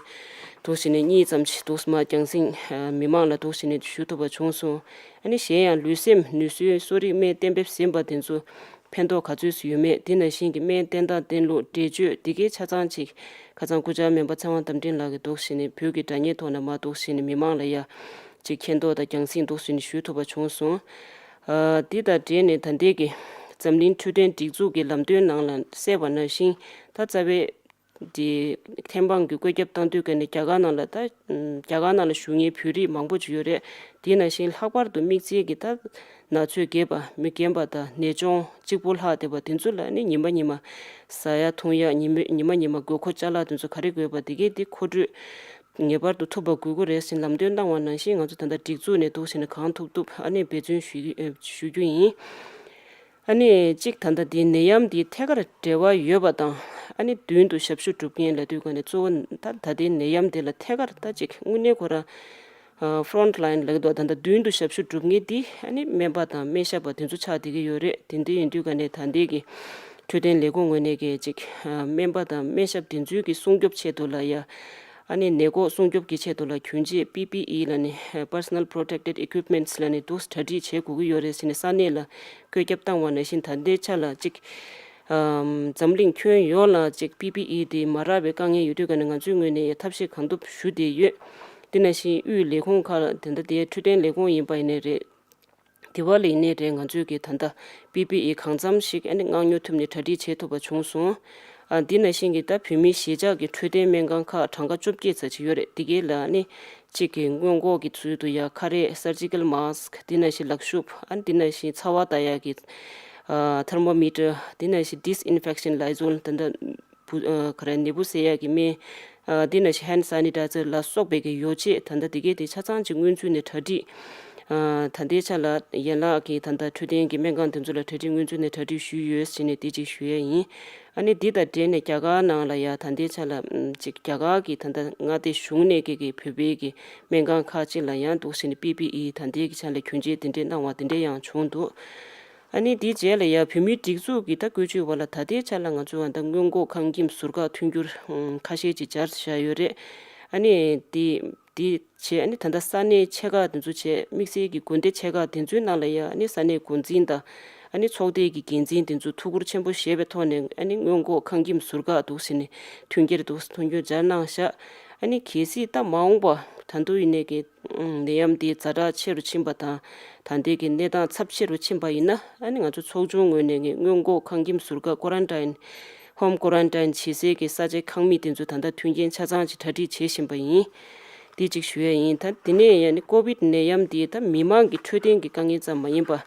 འདུག་བྱས་ནས་གཉིས་ཙམ་ཞིག་འདུག་མ་རྒྱང་སྲིང་མི་མང་ལ་འདུག་བྱས་ནས་ཞུ་ཐུབ་པ་བྱུང་སོང་། ཨ་ནི་གཞན་ཡང་ལུས་སེམས་ནུས་གསོའི་གསོ་རིག་སྨན་གཏན་འབེབས་ཟིན་པ་དེ་ཚོ་ཕན་ཐོགས་ག་ཚོད་ཡོད་མེད། དེ་ནང་བཞིན་གྱི་སྨན་བསྟེན་སྟངས་བསྟེན་ལུགས་འགྲེལ་བརྗོད་འདི་གའི་ཆ་ཚང་ཅིག་ཁ་སང་སྐུ་བཅར་སྨན་པ་ཚེ་དབང་རྟ་མགྲིན་ལགས་ཀྱིས་འདུག་བྱས་ནས་བོད་ཀྱི་དྲ་བརྙན་ཐོག་ནས་མ་འདུག་བྱས་ནས་མི་མང་ལ་ཡ་ཅིག་མཁྱེན་རྟོགས་དང་རྒྱང་སྲིང་འདུག་བྱས་ནས་ཞུ་ཐུབ་པ་བྱུང་སོང་། ཨ་འདི་དང་འབྲེལ་ནས་ད་ལྟའི་གི་འཛམ་གླིང་འཕྲོད་བསྟེན་སྒྲིག་འཛུགས་ཀྱི་ལམ་སྟོན་ནང་ལ་གསལ་བ་ནང་བཞིན་ད་རྩ་བའི་དེ་ཐེམ་སྤང་གི་བཀོད་ཁྱབ་བཏང་དུས་ཀ་ནས་རྒྱ་གར་ནང་ལ་ད་རྒྱ་གར་ནང་ལ་བཞུགས་མཁན་བོད་རིགས་མང་པོ་ཅིག་ཡོད་རེད། དེ་ནང་བཞིན་ལྷག་པར་དུ་དམིགས་བསལ་གྱི་ད་ན་ཚོད་རྒས་པ་མི་རྒན་པ་དང་ནད་གཅོང་གཅིག་པུ་ལྷག་བསྡད་པ་དེ་ཚོ་ལ་ནི་ཉི་མ་ཉི་མ་ཟ་ཡ་འཐུང་ཡ་ཉི་མ་ཉི་མ་ཉི་མ་དགོས་མཁོ་ཅ་ལག་དེ་ཚོ་ག་རེ་དགོས་པ་དེ་གས་དེ་མཁོ་སྤྲོད་ངེས་པར་དུ་ཐུབ་པ་དགོས་ཀྱི་རེད་ཟེར་ལམ་སྟོན་གནང་བ་ནང་བཞིན་ང་ཚོ་ད་ལྟ་སྒྲིག་འཛུགས་ནས་འདུག་བྱས་ནས་གང་ཐུབ་ཐུབ་ཨ་ནི་འབད་བརྩོན་ཞུ་ཞུ་རྒྱུ་ཡིན། ཨ་ནི་གཅིག་ད་ལྟ་འདི་ནད་ཡམས་འདི་ཐད་ཀར་འབྲེལ་བ་ཡོད་པ་དང་། ཨ་ནི་མདུན་དུ་ཞབས་ཞུ་སྒྲུབ་མཁན་ལབ་དུས་ག་ནས་གཙོ་བོ་ད་ད་ལྟའི་ནད་ཡམས་འདི་ལ་ཐད་ཀར་ད་ཅིག་དངོས་གནས་ཁོ་རང་ཕོ་རོན་ཊི་ལ་ཡིན་ལབ་ཀྱི་འདུག་ད་ལྟ་མདུན་དུ་ཞབས་ཞུ་སྒྲུབ་མཁན་འདི་ཨ་ནི་སྨན་པ་དང་སྨན་ཞབས་པ་དེ་ཚོ་ཆགས་བསྡད་ཀྱི་ཡོད་རེད། དེ་འདྲ་ཡིན་དུས་ག་ནས་ད་ལྟའི་གི་འཕྲོད་བསྟེན་ལས་ཁུངས་ངོས་ནས་གི་ཅིག་སྨན་པ་དང་སྨན་ཞབས་དེ་ཚོའི་གི་སྲུང་སྐྱོབ་ཆེད་དུ་ལ་ཡ། ཨ་ནི་ནད་འགོག་སྲུང་སྐྱོབ་ཀྱི་ཆེད་དུ་ལ་གྱོན་ཆས་པི་པི་ཨི་ལ་ནི་Personal Protected Equipments ལ་ནི་འདུག་གྲ་སྒྲིག་བྱེད་དགོས་ཀྱི་ཡོད་རེད་ཟེར་ནས་ས་གནས་ལ་བཀོད་ཁྱབ་བཏང་བ་ནང་བཞིན་ད་ལྟའི་ཆ་ལ་གཅིག་ཨམ་འཛམ་གླིང་ཁྱོན་ཡོངས་ལ་གཅིག་པི་པི་ཨི་དེ་མ་རག་པའི་དཀའ་ངལ་ཡོད་དུས་ག་ནས་ང་ཚོའི་ངོས་ནས་ཡ་ཐབས་ཤེས་གང་ཐུབ་ཞུ་བསྡད་ཡོད། དེ་ནང་བཞིན་དབུས་ལས་ཁུངས་ཁག་ལ་དེ་འདྲ་དེ་འཕྲོད་བསྟེན་ལས་ཁུངས་ཡིན་པ་ཡིན་ནའི་རེད། དེ་བ་ལ་ཡིན་ནའི་རེད། ང་ཚོས་ཀྱི་ད་ལྟ་པི་པི་ཨི་གང་འཚམ་ཞིག་ཨ་ནི་མངགས་ཉོ་ཐུབ་ནས་གྲ་སྒྲིག་བྱེད་ཐུབ་པ་བྱུང་སོང་། ཨ་འདི་ནང་བཞིན་གྱི་ད་བོད་མིའི་གཞིས་ཆགས་ཀྱི་འཕྲོད་བསྟེན་སྨན་ཁང་ཁག་གྲངས་ཀ་བཅོ་བརྒྱད་ཙམ་ཞིག་ཡོད་རེད། དེ་གའི་ལ་ཨ་ནི་གཅིག་གི་སྔོན་འགོག་གི་ཚུལ་དུ་ཡ་ཁ་རས་Surgical Mask དེ་ནང་བཞིན་ལག་ཤུབས་ཨ་ནི་དེ་ནང་བཞིན་ཚ་བ་ལྟ་ཡག་གི་ཨ་Thermometer དེ་ནང་བཞིན་Disinfection Lysol ད་ལྟ་བུ་ཨ་ག་རེ་ནད་འབུ་བསལ་ཡག་གི་སྨན། ཨ་དེ་ནང་བཞིན་Hand Sanitizer ལ་སོགས་པའི་གི་ཡོ་བྱད་ད་ལྟ་དེ་གའི་དེ་ཆ་ཚང་ཅིག་སྔོན་ཚུད་ནས་གྲ་སྒྲིག་ཨ་ད་ལྟའི་ཆ་ལ་ཡན་ལག་གི་ད་ལྟ་འཕྲོད་བསྟེན་གྱི་སྨན་ཁང་དེ་ཚོ་ལ་གྲ་སྒྲིག་སྔོན་ཚུད་ནས་གྲ་སྒྲིག་ཞུས་ཡོད་ཟེར་ནས་དེ་ཅིག་ཞུ་ཡས་ཡིན། ཨ་ནི་འདི་དང་འབྲེལ་ནས་རྒྱ་གར་ནང་ལ་ཡ་ད་ལྟའི་ཆ་ལ་ཨམ་ཅིག་རྒྱ་གར་གྱི་ད་ལྟ་མངའ་སྡེ་གཞུང་ནས་ཀྱི་གི་བོད་པའི་གི་སྨན་ཁང་ཁག་ཅིག་ལ་ཡང་འདུག་ཟེར་ནས་པི་པི་ཨི་ད་ལྟའི་གི་ཆ་ལ་གྱོན་ཆས་དེ་འདྲས་གནང་བ་དེ་འདྲས་ཡང་བྱུང་འདུག་ཨ་ནི་དེའི་རྗེས་ལ་ཡ་བོད་མིའི་སྒྲིག་འཛུགས་ཀྱི་ད་བཀོད་ཇུས་བར་ལ་ད་ལྟའི་ཆ་ལ་ང་ཚོས་ད་སྔོན་འགོག་ཁང་ཁྱིམ་ཟུར་བཀག་མཐུན་འགྱུར་ཁ་ཤས་ཅིག་སྦྱར་བཞག་ཡོད་རེད། ཨ་ནི་དེ་དེ་བྱས་ཨ་ནི་ད་ལྟ་ས་གནས་ཆེ་ཁག་དེ་ཚོ་བྱས་དམིགས་བསལ་གྱི་དགོན་སྡེ་ཆེ་ཁག་དེ་ཚོའི་ནང་ལ་ཡ་ཨ་ནི་ས་གནས་འགོ་འཛིན་དང་ཨ་ནི་ཚོགས་སྡེ་གི་འགན་འཛིན་དེ་ཚོ་ཐུགས་ཁུར་ཆེན་པོ་བཞེས་པའི་ཐོག་ནས་ཨ་ནི་སྔོན་འགོག་ཁང་ཁྱིམ་ཟུར་བཀག་འདུག་ཟེར་ནས་མཐུན་རྐྱེན་འདུག་མཐུན་རྐྱེན་སྦྱར་གནང་བཞག་ཨ་ནི་གལ་སྲིད་ད་མ་འོངས་པ་ད་དུང་ཡིན་ནའི་གི་ནད་ཡམས་འདི་ཛ་དྲག་ཆེ་རུ་ཕྱིན་པ་དང་། ད་ལྟའི་གི་གནས་སྟངས་ཚབས་ཆེ་རུ་ཕྱིན་པ་ཡིན་ན་ཨ་ནི་ང་ཚོ་ཚོགས་ཆུང་ངོས་ནས་ཀྱི་སྔོན་འགོག་ཁང་ཁྱིམ་ཟུར་བཀག་Quarantine Home Quarantine བྱེད་སའི་གི་ས་ཆའི་ཁང་མིག་དེ་ཚོ་ད་ལྟ་མཐུན་རྐྱེན་ཆ་ཚང་ཅིག་གྲ་སྒྲིག་བྱེད་བཞིན་པ་ཡིན། འདི་གཅིག་ཞུ་ཡ་ཡིན། ད་དེ་ནས་ཡང་ནི་ཀོ་བིད་ནད་ཡམས་འདི་ད་མི་མང་གི་འཕྲོད་བསྟེན་གྱི་དཀའ་ངལ་ཙམ་མ་ཡིན་པ།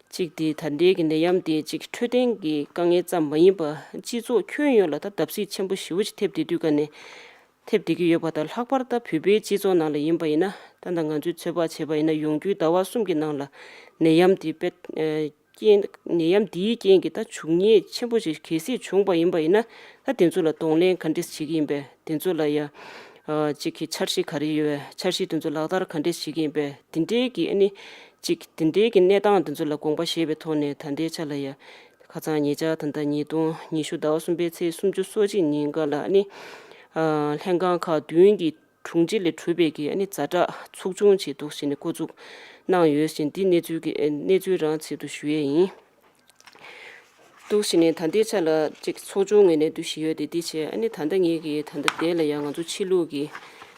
གཅིག་དེ་ད་ལྟའི་གི་ནད་ཡམས་དེ་གཅིག་འཕྲོད་བསྟེན་གྱི་དཀའ་ངལ་ཙམ་མ་ཡིན་པ་སྤྱི་ཚོགས་ཁྱོན་ཡོངས་ལ་ད་བརྡབ་གསིག་ཆེན་པོ་ཞེ་པོ་ཅིག་ཐེབས་བསྡད་དུས་ཀ་ནས། ཐེབས་བསྡད་ཀྱི་ཡོད་པ་དང་། ལྷག་པར་ད་བོད་པའི་སྤྱི་ཚོགས་ནང་ལ་ཡིན་པ་ཡིན་ན། ད་ད་ང་ཚོས་ཚོད་དཔག་བྱས་པ་ཡིན་ན། ཡོང་རྒྱུའི་ཟླ་བ་གསུམ་གྱི་ནང་ལ་ནད་ཡམས་འདི་དཔེ་ཨ་རྐྱེན། ནད་ཡམས་འདིའི་རྐྱེན་གྱིས་ད་བྱུས་ཉེས་ཆེན་པོ་ཞིག་གལ་སྲིད་བྱུང་པ་ཡིན་པ་ཡིན་ན། ད་དེ་ཚོ་ལ་གདོང་ལེན་ག་འདྲས་བྱེད་ཀྱི་ཡིན་པས། དེ་ཚོ་ལ་ཡ་ཨ་གཅིག་གི་འཆར་གཞི་ག་རེ་ཡོད་པས། འཆར་གཞི་དེ་ཚོ་ལག་བསྟར་ག་འདྲས་བྱེད་ཀྱི་ཡིན་པས། དེ་འདྲའི་གི་ཨ་ནི་གཅིག་དེ་འདྲའི་གི་གནས་སྟངས་དེ་ཚོ་ལ་དགོངས་པ་བཞེས་པའི་ཐོག་ནས། ད་ལྟའི་ཆ་ལ་ཡ་ཁ་སང་ཉེ་ཆར་ད་ལྟ་ཉིས་སྟོང་ཉི་ཤུ་ཟླ་བ་གསུམ་པའི་ཚེས་སུམ་ཅུ་སོ་གཅིག་ཉིན་ཀ་ལ་ཨ་ནི་ཨ་ལྷན་ཁང་ཁག་བདུན་གྱི་དྲུང་ཆེ་ལས་གྲུབ་པའི་གི་ཨ་ནི་ཛ་དྲག་ཚོགས་ཆུང་ཅིག་འདུག་སེ་ནས་འགོ་འཛུགས་གནང་ཡོད་ཟེར། འདི་གནས་ཚུལ་གྱི་ཨ་གནས་ཚུལ་རང་ཆེད་དུ་ཞུ་ཡས་ཡིན། འདུག་སེ་ནས་ད་ལྟའི་ཆ་ལ་ཅིག་ཚོགས་ཆུང་ངོས་ནས་འདུ་བཞིན་ཡོད་དེ། འདི་བྱས་ཨ་ནི་ད་ལྟ་ངེད་ཀྱི་ད་ལྟ་དེ་ལ་ཡང་ང་ཚོ་ཕྱི་ལུགས་ཀྱི་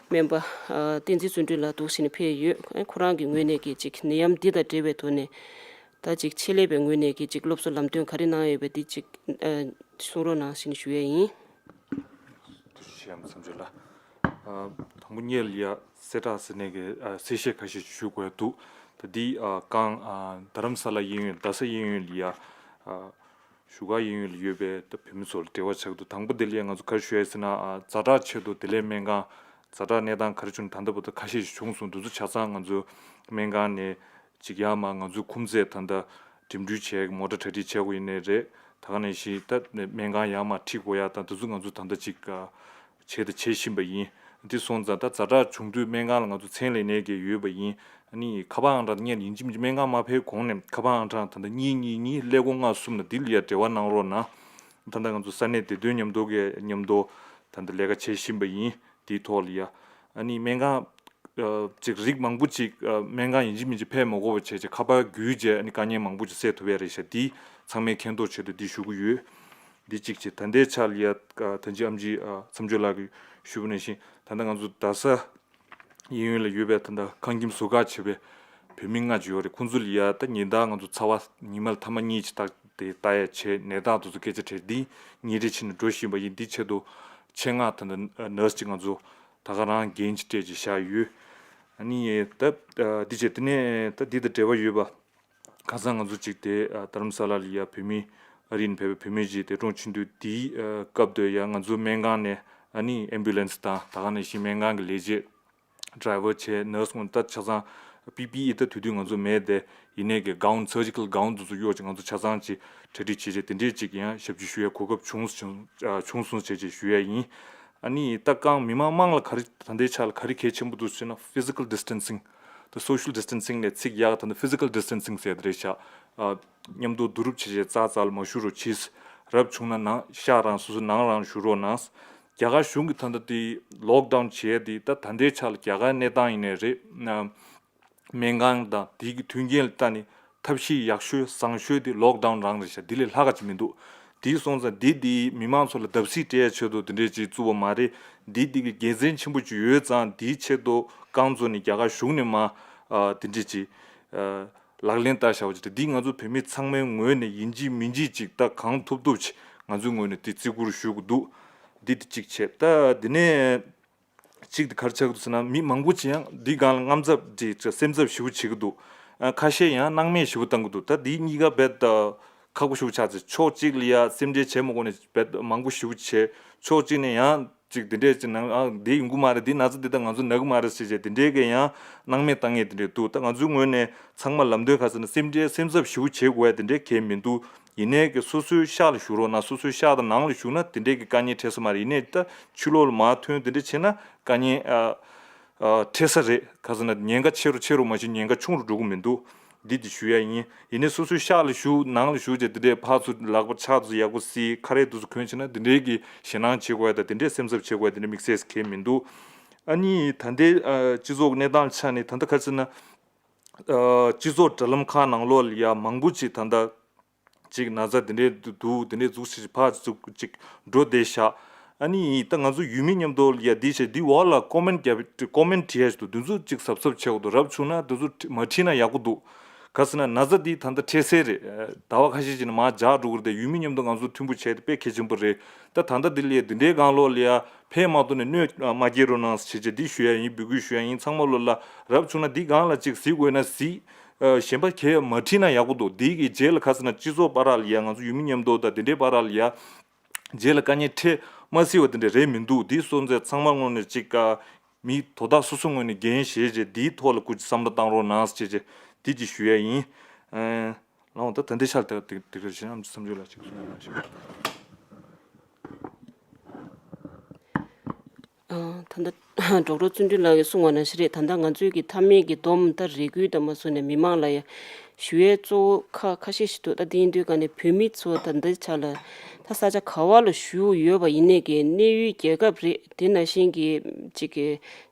སྨན་པ་ཨ་བསྟན་འཛིན་བརྩོན་འགྲུས་ལགས་འདུག་སེ་ནས་ཕེབས་ཡོད། ཨ་ཁོ་རང་གི་ངོས་ནས་ཀྱི་ཅིག་ནད་ཡམས་འདི་དང་འབྲེལ་བའི་ཐོག་ནས། ད་ཅིག་ཆེད་ལས་པའི་ངོས་ནས་ཀྱི་ཅིག་སློབ་གསོ་ལམ་སྟོན་ག་རེ་གནང་ཡོད་པ་འདི་ཅིག་ཨ་གསུང་རོགས་གནང་ཞེས་ཞུ་ཡས་ཡིན། ཐུགས་རྗེ་ཆེ་ཡ་མཚམས་སྦྱོར་ལགས། ཨ་དང་པོ་ཉིད་ལ་ཡ་གསལ་བསྒྲགས་ཟེར་ནས་ཀྱི་ཨ་གསལ་བཤད་ཁ་ཤས་ཞུ་དགོས་འདུག། ད་འདི་ཨ་གང་ཨ་རྡ་རམ་ས་ལ་གཡས་གཡོན། རྡ་ས་གཡས་གཡོན་ལ་ཡ་ཨ་བཞུགས་སྒར་གཡས་གཡོན་ལ་ཡོད་པའི་ད་བོད་མི་ཚོ་ལ་འབྲེལ་བ་ཆགས་འདུག། དང་པོ་དེ་ལ་ཡ་ང་ཚོ་ག་རེ་ཞུ་ཡ་ཟེར་ན། ཨ་ཛ་དྲག་ཆེད་དུ་བདེ་ལེགས་སྨན་ཁང་ཛ་དྲག་གནས་སྟངས་ག་རེ་བྱུང་། ད་ལྟ་བར་དུ་ཁ་ཤས་ཤིག་བྱུང་སོང་། འདི་ཚོ་ཆ་ཚང་ང་ཚོ་སྨན་ཁང་ནས་ཅིག་ཡར་མར་ང་ཚོའི་ཁུམ་ཚད་ད་ལྟ་འགྲིམ་འགྲུལ་བྱས། མོ་ཊ་གྲ་སྒྲིག་བྱེད་དགོས་ཡིན་ནའི་རེད། ད་ག་ནང་བཞིན་ད་སྨན་ཁང་ཡར་མར་ཁྲིད་དགོས་ཡ་དང་། དེ་ཚོ་ང་ཚོ་ད་ལྟ་ཅིག་བྱས་དང་བྱེད་བཞིན་པ་ཡིན། དེ་སོང་ཙང་ད་ཛ་དྲག་བྱུང་དུས་སྨན་ཁང་ལ་ང་ཚོ་མཚན་ལས་གནས་ཀྱི་ཡོད་པ་ཡིན། ཨ་ནི་ཁ་པར་ཨང་གྲངས་ངས་ཡིན་གཅིག་མིན་གཅིག་སྨན་ཁང་མ་ཕེབས་གོང་ནས་ཁ་པར་ཨང་གྲངས་ད་ལྟ་གཉིས་གཉིས་གཉིས་ཀླད་ཀོར་ལྔ་གསུམ་ལ་འདི་ལ་ཡ་འབྲེལ་བ་གནང་རོགས་གནང་། ད་ལྟ་ང་ཚོ་ས་གནས་བདེ་དོན་མཉམ་དུ་གི་མཉམ་དུ་ད་ལྟ་ལས་ཀ་བྱེད་བཞིན་པ་ཡིན། དེའི་ཐོག་ལ་ཡ་ཨ་ནི་སྨན་ཁང་ཨ་ཅིག་རིགས་མང་པོ་ཅིག་ཨ་སྨན་ཁང་ཡིན་གཅིག་མིན་གཅིག་ཕེབས་མ་དགོས་པ་བྱས་བྱས་ཁ་པར་བརྒྱུད་བྱས་ཨ་ནི་དཀའ་ངལ་མང་པོ་ཅིག་སེལ་ཐུབ་ཡ་རེད་ཤག། འདི་ཚང་མས་མཁྱེན་རྟོགས་ཆེད་དུ་འདི་ཞུ་གི་ཡོད། འདི་གཅིག་བྱས། ད་ལྟའི་ཆ་ལ་ཡ་ཨ་ཐང་ཅིག་ཨེམ་ཆི་ཨ་མཚམས་སྦྱོར་ལགས་ཀྱིས་ཞུས་པ་ནང་བཞིན། ད་ལྟ་ང་ཚོ་རྡ་ས་གཡས་གཡོན་ལ་ཡོད་པའི་ད་ལྟ་ཁང་ཁྱིམ་ཟུར་བཀག་བྱས་པའི་བོད་མི་ལྔ་ཅིག་ཡོད་རེད། ཁོང་ཚོ་ལ་ཡ་ད་ཉིན་ལྟར་ང་ཚོ་ཚ་བ་ཉི་མ་ལ་ཐེངས་མ་གཉིས་ཅིག་བརྟག་དེ་ལྟ་ཡ་བྱས། ནད་རྟགས་དེ་ཚོ་སྐད་ཆ་དྲིས། འདི་ཉིན་རེ་བཞིན་འགྲོ་བཞིན་པ་ཡིན། འདི་ཆེད་དུ་ཆེད་མངགས་ད་ལྟ་ནར་སི་ཅིག་ང་ཚོ་ད་ག་རང་འགན་ཅིག་སྤྲད་ཅིག་བཞག་ཡོད། ཨ་ནི་ད་འདི་བྱས། དེ་ནས་ད་འདི་དང་འབྲེལ་བ་ཡོད་པ། ཁ་སང་ང་ཚོ་གཅིག་དེ་ཨ་རྡ་རམ་ས་ལ་ལ་ཡ་བོད་མི་ཨ་རི་ནས་ཕེབས་པའི་བོད་མི་གཅིག་འདས་གྲོངས་ཕྱིན་དུས། དེའི་ཨ་སྐབས་དུ་ཡ་ང་ཚོ་སྨན་ཁང་ནས་ཨ་ནི་ཨེམ་བུ་ལན་སི་དང་། ད་ག་ནང་བཞིན་སྨན་ཁང་གི་ལས་བྱེད་ཌ་རའི་བར་བྱས། ནར་སི་ཀུན་ད་ཆ་ཚང་པི་པི་ཨི་ད་དེ་དུས་ང་ཚོ་མེད་དེ། ཡིན་ནའི་གི་གའུན། སར་ཇི་ཀལ་གའུན་དེ་ཚོ་གཡོགས་བྱས་ང་ཚོ་ཆ་ཚང་ཅིག་གྲ་སྒྲིག་བྱས་བྱས། དེ་འདྲས་ཅིག་ཡང་ཞབས་ཕྱི་ཞུ་ཡའི་གོ་སྐབས་བྱུང་བྱུང་ཨ་བྱུང་སོང་བྱས་བྱས་ཞུ་ཡ་ཡིན། ཨ་ནི་ད་གང་མི་མང་དམངས་ལ་ག་རེ་ད་ལྟའི་ཆ་ལ་ག་རེ་གལ་ཆེན་པོ་འདུག་ཟེར་ན། ཕི་ཟི་ཀལ་ཌི་སི་ཊན་སིང་། ད་སོ་ཤལ་ཌི་སི་ཊན་སིང་ལས་ཚིག་ཡག་ད་ལྟ་ཕི་ཟི་ཀལ་ཌི་སི་ཊན་སིང་ཟེར་དེ་རེད་ཤག། ཨ་མཉམ་དུ་བསྡུ་རུབ་བྱས་བྱས་རྩ་རྩ་ལ་མ་བཞུགས་རོགས་གྱིས། རབ་བྱུང་ན་ནང་ཤག་རང་སོ་སོའི་ནང་རང་བཞུགས་རོགས་གནང་། རྒྱ་གར་གཞུང་གིས་ད་ལྟ་དེ་ལོག་ཌའུན་བྱས་དེ། ད་ད་ལྟའི་ཆ་ལ་རྒྱ་གར་གནས་སྟངས་ཡིན་ནའི་རེད། ཨ་སྨན་ཁང་དང་དེ་གི་མཐུན་རྐྱེན་ལ་ལྟ་ནས་ཐབས་ཤེས་ཡག་ཤོས་བཟང་ཤོས་དེ་ལོག་ཌའུན་རང་རེད་ཤག། དེ་ལས་ལྷག་ག་ཅིག་མི་འདུག། དེ་སོང་ཙང་འདི་དེ་མི་མང་ཚོ་ལ་བརྡབ་གསིག་སྤྲད་ཡ་ཆེད་དུ་དེ་འདྲས་ཅིག་བཙུགས་པ་མ་རེད། འདི་དེ་གི་དགེ་མཚན་ཆེན་པོ་ཅིག་ཡོད་ཙང་། དེའི་ཆེད་དུ་རྐང་བཙུགས་ནས་རྒྱ་གར་གཞུང་ནས་མ་ཨ་དེ་འདྲས་ཅིག་ཨ་ལག་ལེན་བསྟར་བཞག་པ་ཅིག་རེད། འདི་ང་ཚོ་བོད་མི་ཚང་མའི་ངོས་ནས་ཡིན་གཅིག་མིན་གཅིག་ཅིག་ད་གང་ཐུབ་ཐུབ་ཅིག་ང་ཚོའི་ངོས་ནས་དེ་བརྩི་བཀུར་ཞུ་དགོས་འདུག། འདི་དེ་གཅིག་བྱས། ད་དེ་ནས་གཅིག་དེ་ག་རེ་ཆགས་ཀྱི་འདུག་ཟེར་ན། མི་མང་པོ་ཅིག་ཡང་འདི་སྒང་ལ་དངངས་འཚབ་དེ་སེམས་འཚབ་ཞེ་པོ་བྱེད་ཀྱི་འདུག། ཨ་ཁ་ཤས་ཡང་སྣང་མེད་ཞེ་པོ་བཏང་གི་འདུག། ད་འདི་གཉིས་ཀ་རྦད་དེ་ཁག་པོ་ཞེ་པོ་ཆགས་ཚེ། ཕྱོགས་གཅིག་ལ་ཡ་སེམས་ཁྲལ་བྱེད་མ་དགོས་ནས་རྦད་དེ་མང་པོ་ཞེ་པོ་བྱས། ཕྱོགས་གཅིག་ནས་ཡང་ཅིག་དེ་འདྲས་ཅིག་ནང་། ཨ་འདི་ཡོང་གི་མ་རེད། འདི་ན་ཚ་འདི་ད་ང་ཚོ་ན་གི་མ་རེད་ཟེར་བྱས་དེ་འདྲས་ཀྱི་ཡང་སྣང་མེད་བཏང་མཁན་དེ་འདྲས་འདུག། ད་ང་ཚོའི་ངོས་ནས་ཚང་མ་ལམ་སྟོན་ག་ཟེར་ན། སེམས་ཁྲལ་སེམས་འཚབ་ཞེ་པོ་བྱེད་དགོས་ཡ་དེ་འདྲས་གང་ཡང་མི་འདུག། ཡིན་ནའི་གི་སོ་སོའི་ཤག་ལ་བཞུགས་རོགས་གནང་། སོ་སོའི་ཤག་དང་ནང་ལ་བཞུགས་ན་དེ་འདྲའི་གི་དཀའ་ངལ་འཕྲད་ས་མ་རེད། ཡིན་ནའི་ད་ཕྱི་ལོགས་ལ་མར་ཐོན་དེ་འདྲ་བྱས་ན་དཀའ་ངལ་ཨ་ཨ་འཕྲད་ས་རེད། ག་ཟེར་ན་ཉེན་ཁ་ཆེ་རུ་ཆེ་རུ་མ་གཞི་ཉེན་ཁ་ཆུང་རུ་འགྲོ་གི་མི་འདུག། འདི་དེ་ཞུ་ཡ་ཡིན། ཡིན་ནའི་སོ་སོའི་ཤག་ལ་བཞུགས། ནང་ལ་བཞུགས་བྱས་དེ་འདྲའི་ཕར་ཚུར་ལག་པ་ཕྱག་ཚོ་ཡག་པོ་བསིལ། ཁ་རས་དེ་ཚོ་གོན་བྱས་ན་དེ་འདྲའི་གི་ཞེད་སྣང་བྱེད་དགོས་ཡ་དང་། དེ་འདྲའི་སེམས་འཚབ་བྱེད་དགོས་ཡ་དེ་འདྲ་དམིགས་བསལ་གང་ཡང་མི་འདུག། ཨ་ནི་ད་ལྟའི་ཨ་སྤྱི་ཚོགས་གནས་སྟངས་ཆ་ནས་ད་ལྟ་ག་ཟེར་ན། ཨ་སྤྱི་ཚོགས་དྲ་ལམ་ཁག་ནང་ལོགས་ལ་ཡ་མང་པོ་ཅིག་ད་ལྟ་ཅིག་ན་ཚ་དེ་འདྲའི་འདུག། དེ་འདྲའི་འཛུགས་ཅིག་ཕར་ཚུར་ཅིག་འགྲོ་བསྡད་ཤག། ཨ་ནི་ད་ང་ཚོ་ཡུལ་མི་མཉམ་དུ་ལ་ཡ་འདི་བྱས་འདི་འོག་ལ་ཀོ་མེན་ཊི་རྒྱབ། ཀོ་མེན་ཊི་བྲིས་ཡ་ཞིག་འདུག། འདི་ཚོ་ཅིག་གཟབ་གཟབ་བྱེད་དགོས་འདུག། རབ་བྱུང་ན་འདི་ཚོ་མ་བྲིས་ན་ཡག་པོ་འདུག། ག་ཟེར་ན་ན་ཚ་འདི་ད་ལྟ་འཕྲལ་སེལ་རེད། ཟླ་བ་ཁ་ཤས་ཅིག་ནས་མར་འཇགས་འགྲོ་གི་རེད་དེ། ཡུལ་མི་མཉམ་དུ་ང་ཚོ་མཐུན་པོ་བྱས་ཏེ་དཔེ་གལ་ཆེན་པོ་རེད། ད་ད་ལྟ་འདི་ལ་ཡ་འདི་འདྲའི་སྒང་ལོགས་ལ་ཡ་ཕེབས་མ་ཐུབ་ནས་གནོད་མ་སྐྱེལ་རོགས་གནང་ཞེས་བྱས་འདི་ཞུ་ཡ་ཡིན། འབོད་སྐུལ་ཞུ་ཡ་ཡིན། ཚང་མ་ལོ་ལ་རབ་བྱུང་ན་འདི་སྒང་ལ་ཅིག་གཟིགས་དགོས་ན་གཟིགས། ཨ་གཞན་པ་གས་མ་བྲིས་ན་ཡག་པོ་འདུག། འདི་གི་རྗེས་ལ་ག་ཟེར་ན་སྤྱི་ཚོགས་བར་ལ་ཡ་ང་ཚོ་ཡུལ་མི་མཉམ་དུ་དང་འདི་འདྲའི་བར་ལ་ཡ་རྗེས་ལ་དཀའ་ངལ་འཕྲད་ མ་སྲིད་པ་དེ་འདྲ་རེད་མི་འདུག་དེ་སོང་ཙང་ཚང་མ་དངོས་གནས་གཅིག་ཀ་མི་དོ་བདག་སོ་སོ་ངོས་ནས་འགན་བཞེས་བྱས་དེའི་ཐོག་ལ་སྐུ་མཁྱེན་བསམ་བློ་བཏང་རོགས་གནང་ཟེར་བྱས་དེ་ཅིག་ཞུ་ཡ་ཡིན། ཨེ། ལགས་འོང་། ད་ད་ལྟའི་ཆར་ད་དེ་དེ་ག་བྱས་ན་བསམ་ཚུལ་ལ་ཅིག་གསུང་གནང་ཞིག་ཨ། ད་ལྟ་ཌོག་ཊར་བརྩོན་འགྲུས་ལགས་ཀྱིས་གསུངས་པ་ནང་བཞིན་རེད། ད་ལྟ་ང་ཚོའི་གི་མཐའ་མའི་གི་སྡོམ་ད་རེ་སྐུལ་དང་མ་སོང་ནས་མི་མང་ལ་ཡ་ཞུ་ཡས་གཙོ་བོ་ཁ་ཁ་ཤས་ཤིག་འདུག་ད་དེ་ཡིན་དུས་ག་ནས་བོད་མི་ཚོ་ད་ལྟའི་ཆ་ལ་ད་ས་ཆ་ག་བ་ལ་བཞུགས་ཡོད་པ་ཡིན་ནའི་གི་གནས་ཡུལ་རྒྱལ་ཁབ་རེད། དེ་ནང་བཞིན་གི་ཅིག་གི་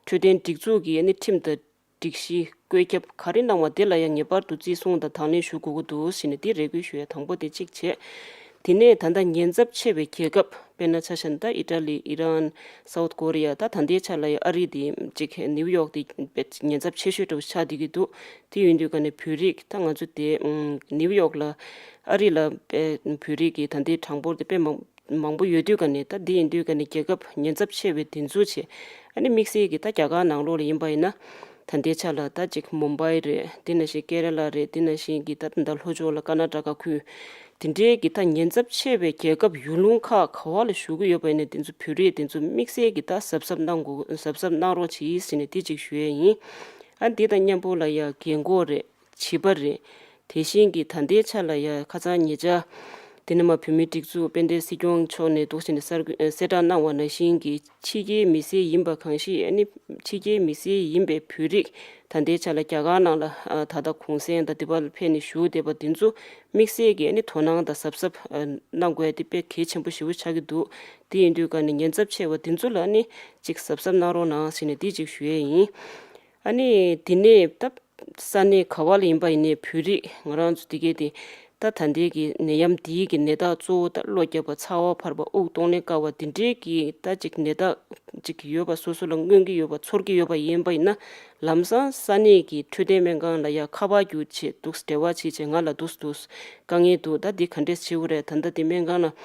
འཕྲོད་བསྟེན་སྒྲིག་འཛུགས་ཀྱི་ཨ་ནི་ཁྲིམས་དང་སྒྲིག་གཞི་བཀོད་ཁྱབ་ག་རེ་གནང་བ་དེ་ལ་ཡང་ངེས་པར་དུ་བརྩི་སྲུང་དང་དང་ལེན་ཞུ་དགོས་ཀྱི་འདུག་ཟེར་ནས་དེ་རེ་སྐུལ་ཞུ་ཡ་དང་པོ་དེ་གཅིག་བྱས། དེ་ནས་ད་ལྟ་ཉེན་ཚབས་ཆེ་བའི་རྒྱལ་ཁབ་དཔེར་ན་ཆ་བཞག་ན་ད་ཨི་ཊ་ལི། ཨི་རན། སའུཐ་ཀོ་རི་ཡ། ད་ད་ལྟའི་ཆ་ལ་ཡང་ཨ་རི་དེ་གཅིག་ནིའུ་ཡོག་དེ་དཔེ་ཉེན་ཚབས་ཆེ་ཤོས་འདྲ་བོ་ཆགས་བསྡད་ཀྱི་འདུག་དེ་ཡིན་དུས་ག་ནས་བོད་རིགས་ད་ང་ཚོ་དེ་ནིའུ་ཡོག་ལ་ཨ་རི་ལ་དཔེ་བོད་རིགས་ཀྱི་ད་ལྟའི་གྲངས་འབོར་དེ་དཔེ་མང་མང་པོ་ཡོད་དུས་ག་ནས་ད་འདི་ཡིན་དུས་ག་ནས་རྒྱལ་ཁབ་ཉེན་ཚབས་ཆེ་བའི་དེ་ཚོ་བྱས། ཨ་ནི་དམིགས་བསལ་གྱི་ད་རྒྱ་གར་ནང་ལོགས་ལ་ཡིན་པ་ཡིན་ན་ད་ལྟའི་ཆ་ལ་ད་ཅིག་མུམ་བྷའི་རེད། དེ་ནང་བཞིན་ཀེ་ར་ལ་རེད། དེ་ནང་བཞིན་གྱི་ད་ད་ལྷོ་ཕྱོགས་ལ་ཀར་ན་ཊ་ཀ་ཁུལ་དེ་འདྲའི་གི་ད་ཉེན་ཚབས་ཆེ་བའི་རྒྱལ་ཁབ་ཡུལ་ལུང་ཁག་ག་བ་ལ་བཞུགས་ཀྱི་ཡོད་པ་ཡིན་ན་དེ་ཚོ་བོད་རིགས་དེ་ཚོ་དམིགས་བསལ་གྱི་ད་གཟབ་གཟབ་གནང་དགོས། གཟབ་གཟབ་གནང་རོགས་གྱིས་ཟེར་ནས་དེ་ཅིག་ཞུ་ཡས་ཡིན། ཨ་འདི་དང་མཉམ་པོ་ལ་ཡ་རྒན་གོག་རེད། བྱིས་པ་རེད། དེ་བཞིན་གྱི་ད་ལྟའི་ཆ་ལ་ཡ་ཁ་སང་ཉེ་ཆར་དེ་ནས་མར་བོད་མིའི་སྒྲིག་འཛུགས་དཔལ་ལྡན་སྲིད་སྐྱོང་མཆོག་ནས་འདུག་བྱས་ནས་གསར་འགོད་གསལ་བསྒྲགས་གནང་བ་ནང་བཞིན་གྱི་ཕྱི་རྒྱལ་མི་སེར་ཡིན་པ་གང་ཞིག་ཨ་ནི་ཕྱི་རྒྱལ་མི་སེར་ཡིན་པའི་བོད་རིགས་ད་ལྟའི་ཆ་ལ་རྒྱ་གར་ནང་ལ་ད་ལྟ་གུང་སེང་དང་དེ་བར་ཕེབས་ནས་བཞུགས་བསྡད་པ་དེ་ཚོ་དམིགས་བསལ་གྱི་ཨ་ནི་དོ་སྣང་དང་གཟབ་གཟབ་གནང་དགོས་དེ་དཔེ་གལ་ཆེན་པོ་ཞེ་པོ་ཆགས་ཀྱི་འདུག་དེ་ཡིན་དུས་ག་ནས་ཉེན་ཚབས་ཆེ་བ་དེ་ཚོ་ལ་ཨ་ནི་ཅིག་གཟབ་གཟབ་གནང་རོགས་གནང་ཟེར་ནས་དེ་ཅིག་ཞུ་ཡས་ཡིན། ཨ་ནི་དེ་ནས་ད་ས་གནས་ག་བ་ལ་ཡིན་པ་ཡིན་ནའི་བོད་རིགས་ང་རང་ཚོ་དེ་གས་དེ་ད་ད་ལྟའི་གི་ནད་ཡམས་འདིའི་གི་ནད་རྟགས་གཙོ་བོ་ད་གློ་རྒྱབ་པ། ཚ་བ་འཕར་བ། དབུགས་གཏོང་ལེན་དཀའ་བ་དེ་འདྲའི་གི་ད་ཅིག་ནད་རྟགས་ཅིག་ཡོད་པ་སོ་སོ་ལ་མངོན་གྱི་ཡོད་པ་ཚོར་གྱི་ཡོད་པ་ཡིན་པ་ཡིན་ན་ལམ་སང་ས་གནས་ཀྱི་འཕྲོད་བསྟེན་སྨན་ཁང་ལ་ཡ་ཁ་པར་བརྒྱུད་བྱས་འདུག་འབྲེལ་བ་བྱས་བྱས་ང་ལ་འདུག་འདུག་དཀའ་ངལ་འདུག་ད་འདི་ག་འདྲས་བྱེད་དགོས་རེད། ད་ལྟ་འདི་སྨན་ཁང་ལ་